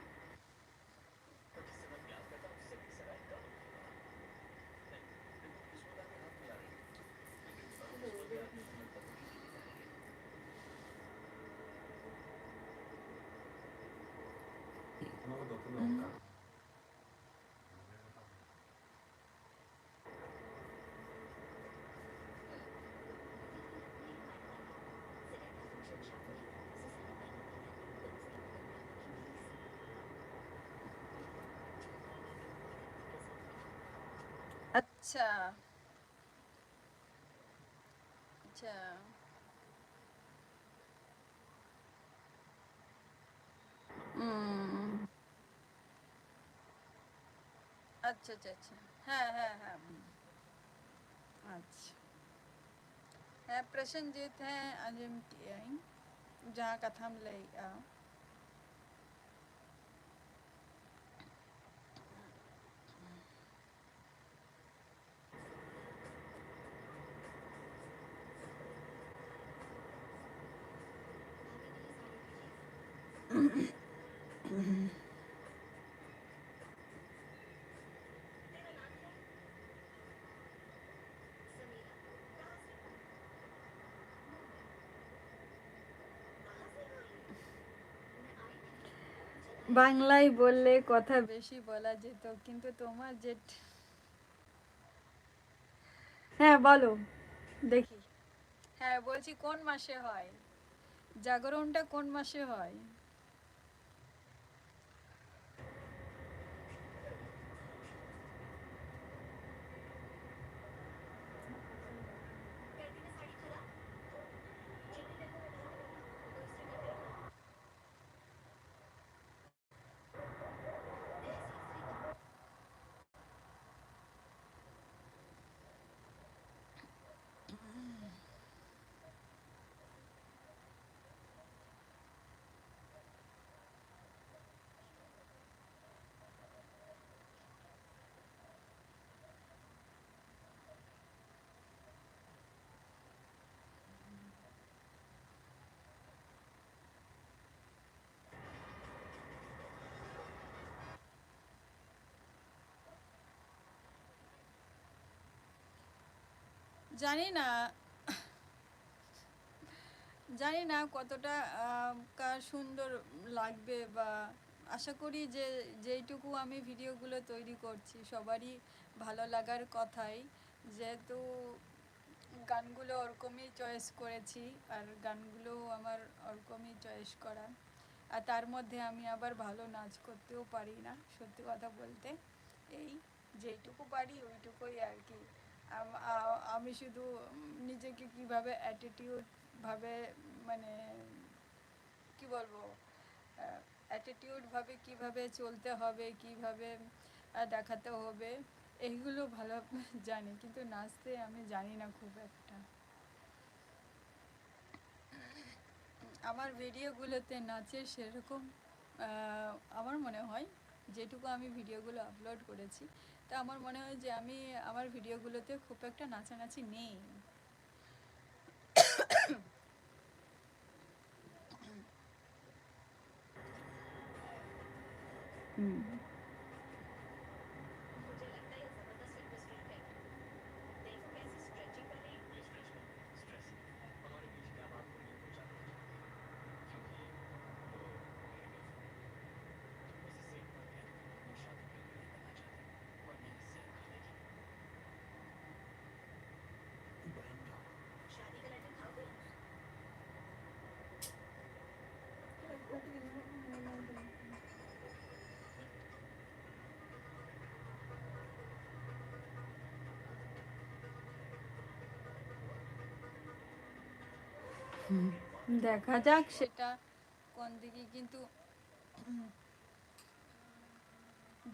ᱟᱪᱪᱷᱟ, ᱟᱪᱪᱷᱟ᱾ ᱩᱸ᱾ ᱟᱪᱪᱷᱟ, ᱟᱪᱪᱷᱟ, ᱟᱪᱪᱷᱟ᱾ ᱦᱮᱸ, ᱦᱮᱸ, ᱦᱮᱸ᱾ ᱟᱪᱪᱷᱟ᱾ ᱦᱮᱸ, ᱯᱨᱚᱥᱮᱱᱡᱤᱛ, ᱦᱮᱸ, ᱟᱸᱡᱚᱢ ᱠᱮᱜᱼᱟᱹᱧ ᱡᱟᱦᱟᱸ ᱠᱟᱛᱷᱟᱢ ᱞᱟᱹᱭᱮᱜᱼᱟ᱾ বাংলায় বললে কথা বেশি বলা যেত, কিন্তু তোমার যে, হ্যাঁ, বলো, দেখি। হ্যাঁ, বলছি কোন মাসে হয়? জাগরণটা কোন মাসে হয়? জানি না, জানি না কতটা আহ, কা সুন্দর লাগবে, বা আশা করি যে যেইটুকু আমি ভিডিওগুলো তৈরি করছি সবারই ভালো লাগার কথাই, যেহেতু গানগুলো ওরকমই চয়েস করেছি, আর গানগুলো আমার ওরকমই চয়েস করা। আর তার মধ্যে আমি আবার ভালো নাচ করতেও পারি না, সত্যি কথা বলতে। এই যেইটুকু পারি ওইটুকুই আর কি। আম- আ- আমি শুধু নিজেকে কীভাবে অ্যাটিটিউড ভাবে, মানে, কি বলবো, অ্যাটিটিউড ভাবে কিভাবে চলতে হবে, কিভাবে আহ, দেখাতে হবে, এইগুলো ভালো জানি, কিন্তু নাচতে আমি জানি না খুব একটা। আমার ভিডিওগুলোতে নাচের সেরকম আহ, আমার মনে হয়, যেটুকু আমি ভিডিওগুলো আপলোড করেছি, তা আমার মনে হয় যে আমি আমার ভিডিওগুলোতে খুব একটা নাচানাচি নেই। হুম। হুম, দেখা যাক সেটা কোন দিকে, কিন্তু উম,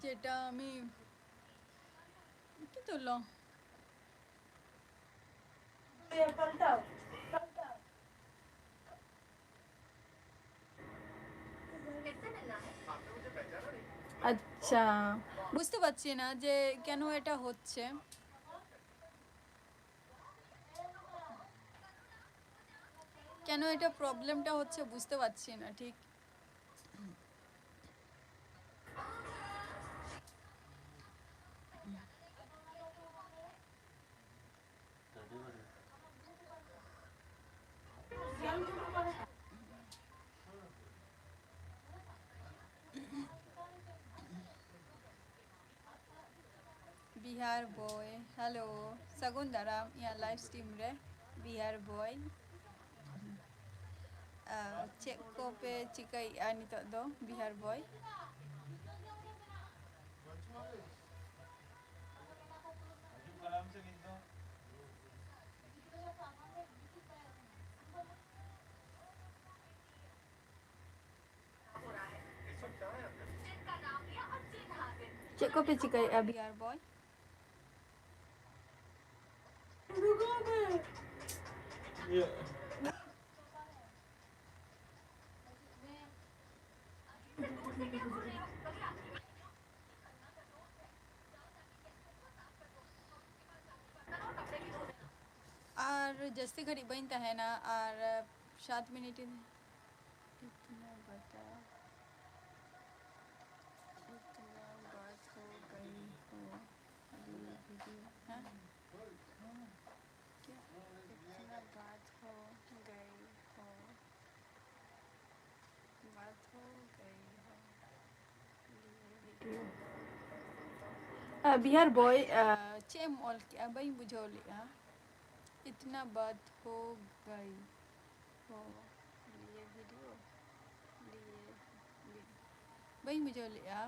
যেটা আমি, কিন্তু ল- আচ্ছা, বুঝতে পারছি না যে কেন এটা হচ্ছে, কেন এটা প্রবলেমটা হচ্ছে, বুঝতে পারছি না ঠিক। ᱵᱤᱦᱟᱨ ᱵᱚᱭ, ᱦᱮᱞᱳ, ᱥᱟᱹᱜᱩᱱ ᱫᱟᱨᱟᱢ ᱤᱧᱟᱹᱜ ᱞᱟᱭᱤᱵᱷ ᱥᱴᱨᱤᱢ ᱨᱮ᱾ ᱵᱤᱦᱟᱨ ᱵᱚᱭ, ᱟᱨ ᱪᱮᱫ ᱠᱚᱯᱮ ᱪᱤᱠᱟᱹᱭᱮᱫᱼᱟ ᱱᱤᱛᱚᱜ ᱫᱚ, ᱵᱤᱦᱟᱨ ᱵᱚᱭ? ᱪᱮᱫ ᱠᱚᱯᱮ ᱪᱤᱠᱟᱹᱭᱮᱫᱼᱟ, ᱵᱤᱦᱟᱨ ᱵᱚᱭ? ᱟᱨ ᱡᱟᱹᱥᱛᱤ ᱜᱷᱟᱹᱲᱤᱡ ᱵᱟᱹᱧ ᱛᱟᱦᱮᱱᱟ, ᱟᱨ ᱥᱟᱛ ᱢᱤᱱᱤᱴ ᱤᱧ, ᱠᱤᱛᱱᱟ ᱵᱟᱛᱟ, ᱠᱤᱛᱱᱟ ᱵᱟᱛ ᱦᱳ ᱜᱟᱭᱤ ᱦᱳ, ᱟᱵᱷᱤ ᱵᱷᱤᱰᱤᱭᱳ, ᱦᱮᱸ? ᱠᱤᱛᱱᱟ ᱵᱟᱛ ᱦᱳ ᱜᱟᱭᱤ ᱦᱳ? ᱟ, ᱵᱤᱦᱟᱨ ᱵᱚᱭ, ᱟ, ᱪᱮᱫ ᱮᱢ ᱚᱞ ᱠᱮᱜᱼᱟ? ᱵᱟᱹᱧ ᱵᱩᱡᱷᱟᱹᱣ ᱞᱮᱜᱼᱟ᱾ ᱤᱛᱱᱟ ᱵᱟᱫ ᱦᱳ ᱜᱟᱭ ᱦᱳ, ᱵᱤᱭᱮ ᱵᱷᱤᱰᱤᱭᱳ, ᱵᱤᱭᱮ ᱵᱷᱤᱰᱤᱭᱳ᱾ ᱵᱟᱹᱧ ᱵᱩᱡᱷᱟᱹᱣ ᱞᱮᱜᱼᱟ᱾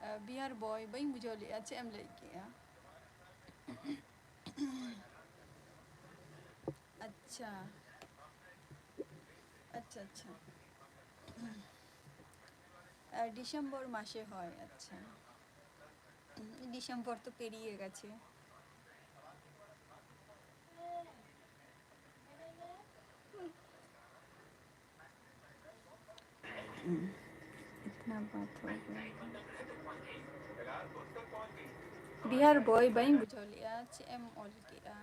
ᱟ, ᱵᱤᱦᱟᱨ ᱵᱚᱭ, ᱵᱟᱹᱧ ᱵᱩᱡᱷᱟᱹᱣ ᱞᱮᱜᱼᱟ ᱪᱮᱫ ᱮᱢ ᱞᱟᱹᱭ ᱠᱮᱜᱼᱟ᱾ ᱟᱪᱪᱷᱟ, ᱟᱪᱪᱷᱟ, ᱟᱪᱪᱷᱟ᱾ ᱟᱨ ᱰᱤᱥᱮᱢᱵᱚᱨ ᱢᱟᱥᱮ ᱦᱚᱭ, ᱟᱪᱪᱷᱟ᱾ ᱰᱤᱥᱮᱢᱵᱚᱨ ᱛᱚ ᱯᱮᱨᱤᱭᱮ ᱜᱮᱪᱷᱮ᱾ इतना बात हो गया। ᱵᱤᱦᱟᱨ ᱵᱚᱭ, ᱵᱟᱹᱧ ᱵᱩᱡᱷᱟᱹᱣ ᱞᱮᱜᱼᱟ ᱪᱮᱫ ᱮᱢ ᱚᱞ ᱠᱮᱜᱼᱟ᱾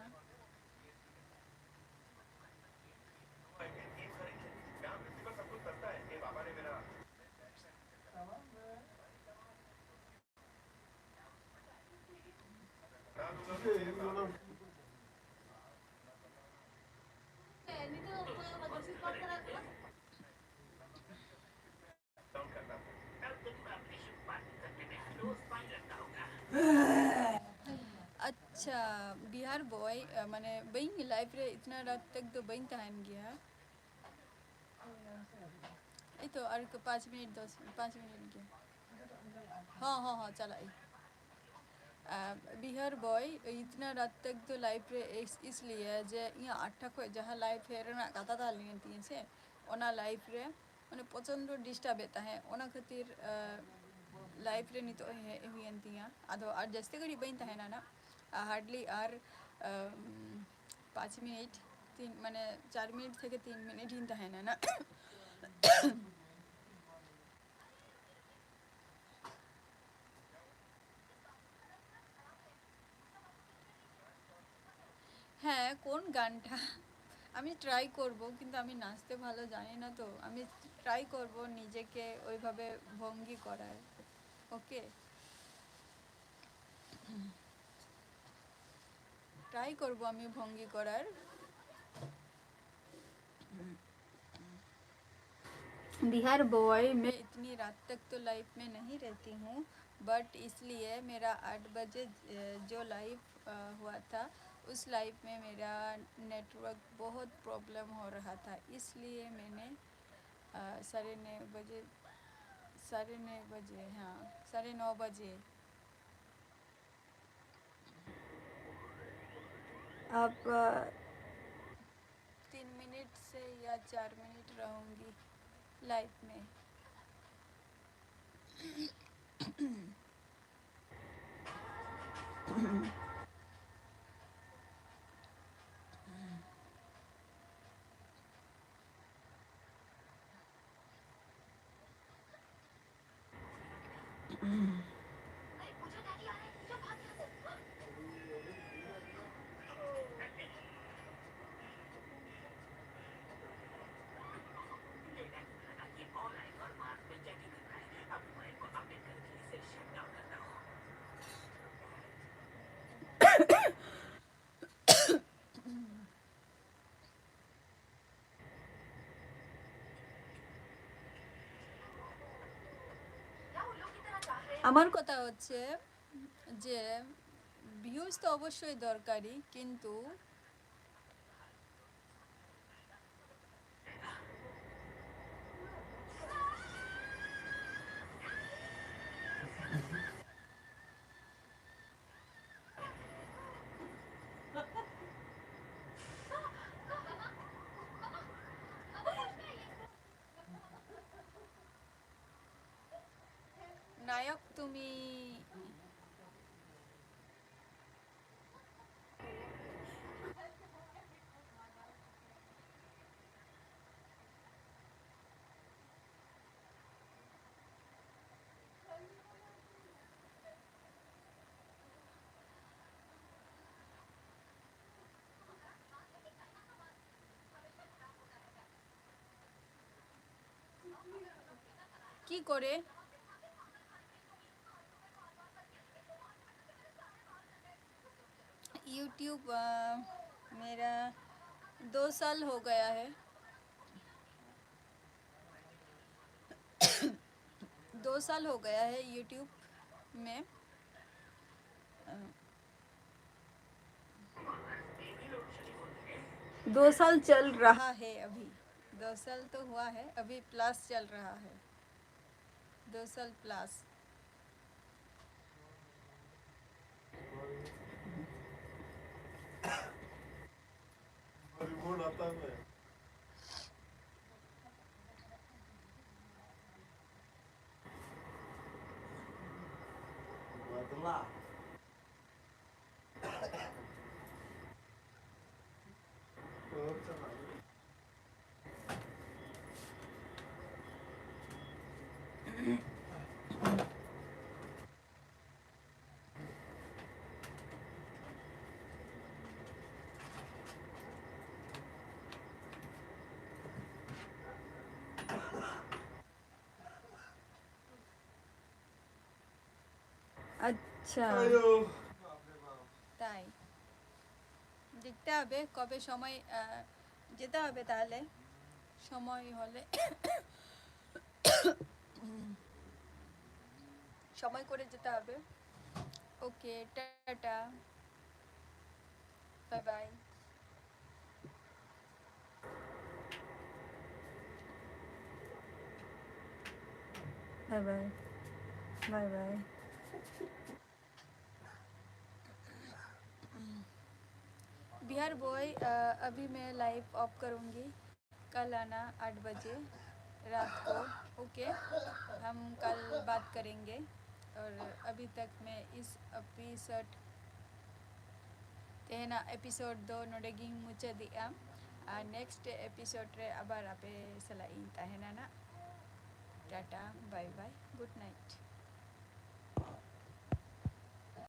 ᱟᱪᱪᱷᱟ, ᱵᱤᱦᱟᱨ ᱵᱚᱭ, ᱢᱟᱱᱮ ᱵᱟᱹᱧ, ᱞᱟᱭᱤᱵᱷ ᱨᱮ ᱤᱛᱱᱟ ᱨᱟᱛ ᱛᱚᱠ ᱫᱚ ᱵᱟᱹᱧ ᱛᱟᱦᱮᱱ ᱜᱮᱭᱟ᱾ ᱮᱭ ᱛᱚ ᱟᱨ ᱯᱟᱸᱪ ᱢᱤᱱᱤᱴ, ᱫᱚᱥ, ᱯᱟᱸᱪ ᱢᱤᱱᱤᱴ ᱜᱮ᱾ ᱦᱚᱸ ᱦᱚᱸ ᱦᱚᱸ, ᱪᱟᱞᱟᱜ ᱟᱹᱧ᱾ ᱟᱨ ᱵᱤᱦᱟᱨ ᱵᱚᱭ, ᱤᱛᱱᱟ ᱨᱟᱛ ᱛᱚᱠ ᱫᱚ ᱞᱟᱭᱤᱵᱷ ᱨᱮ ᱤᱥ, ᱤᱥᱞᱤᱭᱮ ᱡᱮ ᱤᱧᱟᱹᱜ ᱟᱴ ᱴᱟ ᱠᱷᱚᱱ ᱡᱟᱦᱟᱸ ᱞᱟᱭᱤᱵᱷ ᱦᱮᱡ ᱨᱮᱱᱟᱜ ᱠᱟᱛᱷᱟ ᱛᱟᱦᱮᱸ ᱞᱮᱱ ᱛᱤᱧᱟᱹ ᱥᱮ, ᱚᱱᱟ ᱞᱟᱭᱤᱵᱷ ᱨᱮ ᱢᱟᱱᱮ ᱯᱨᱚᱪᱚᱱᱰᱚ ᱰᱤᱥᱴᱟᱵᱮᱫ ᱛᱟᱦᱮᱸᱫ, ᱚᱱᱟ ᱠᱷᱟᱹᱛᱤᱨ ᱞᱟᱭᱤᱵᱷ ᱨᱮ ᱱᱤᱛᱚᱜ ᱦᱮᱡ ᱦᱩᱭᱮᱱ ᱛᱤᱧᱟᱹ᱾ ᱟᱫᱚ ᱟᱨ ᱡᱟᱹᱥᱛᱤ ᱜᱷᱟᱹᱲᱤᱡ ᱵᱟᱹᱧ ᱛᱟᱦᱮᱱᱟ ᱱᱟᱜ, ᱦᱟᱨᱰᱞᱤ ᱟᱨ ᱟᱢ, ᱯᱟᱸᱪ ᱢᱤᱱᱤᱴ, ᱛᱤᱱ, ᱢᱟᱱᱮ ᱪᱟᱨ ᱢᱤᱱᱤᱴ ᱛᱷᱮᱠᱮ ᱛᱤᱱ ᱢᱤᱱᱤᱴ ᱤᱧ ᱛᱟᱦᱮᱱᱟ ᱱᱟᱜ᱾ হ্যাঁ, কোন গানটা? আমি ট্রাই করব, কিন্তু আমি নাচতে ভালো জানি না, তো আমি ট্রাই করব নিজেকে ওইভাবে ভঙ্গি করার। ওকে, ট্রাই করব আমি ভঙ্গি করার। बिहार बॉय, मैं इतनी रात तक तो लाइव में नहीं रहती हूँ, बट इसलिए मेरा आठ बजे, अ, जो लाइव, अ, हुआ था, उस लाइव में मेरा नेटवर्क बहुत प्रॉब्लम हो रहा था, इसलिए मैंने, अ, साढ़े नौ बजे, साढ़े नौ बजे, हाँ, साढ़े नौ बजे। अब, अ, तीन मिनट से या चार मिनट रहूँगी लाइव में। আমার কথা হচ্ছে যে ভিউজ তো অবশ্যই দরকারি, কিন্তু নায়ক তুমি। কি করে? YouTube, अ, मेरा दो साल हो गया है। दो साल हो गया है YouTube में। अ, दो साल चल रहा है अभी। दो साल तो हुआ है, अभी प्लस चल रहा है। दो साल प्लस। আচ্ছা। তাই। দেখতে হবে কবে সময়, আহ, যেতে হবে তাহলে। সময় হলে সময় করে যেতে হবে। Okay, tata. Bye bye. Bye bye. Bye bye. Bihar boy, अभी मैं लाइव ऑफ करूँगी। कल आना आठ बजे रात को। ओके, हम कल बात करेंगे। और अभी तक मैं इस एपिसोड, ᱛᱮᱦᱮᱧᱟᱜ ᱮᱯᱤᱥᱳᱰ ᱫᱚ ᱱᱚᱰᱮ ᱜᱤᱧ ᱢᱩᱪᱟᱹᱫᱮᱜᱼᱟ᱾ ᱟᱨ ᱱᱮᱠᱥᱴ ᱮᱯᱤᱥᱳᱰ ᱨᱮ ᱟᱵᱟᱨ ᱟᱯᱮ ᱥᱟᱞᱟᱜ ᱤᱧ ᱛᱟᱦᱮᱱᱟ ᱱᱟᱜ᱾ ᱴᱟᱴᱟ, ᱵᱟᱭ ᱵᱟᱭ, ᱜᱩᱰ ᱱᱟᱭᱤᱴ᱾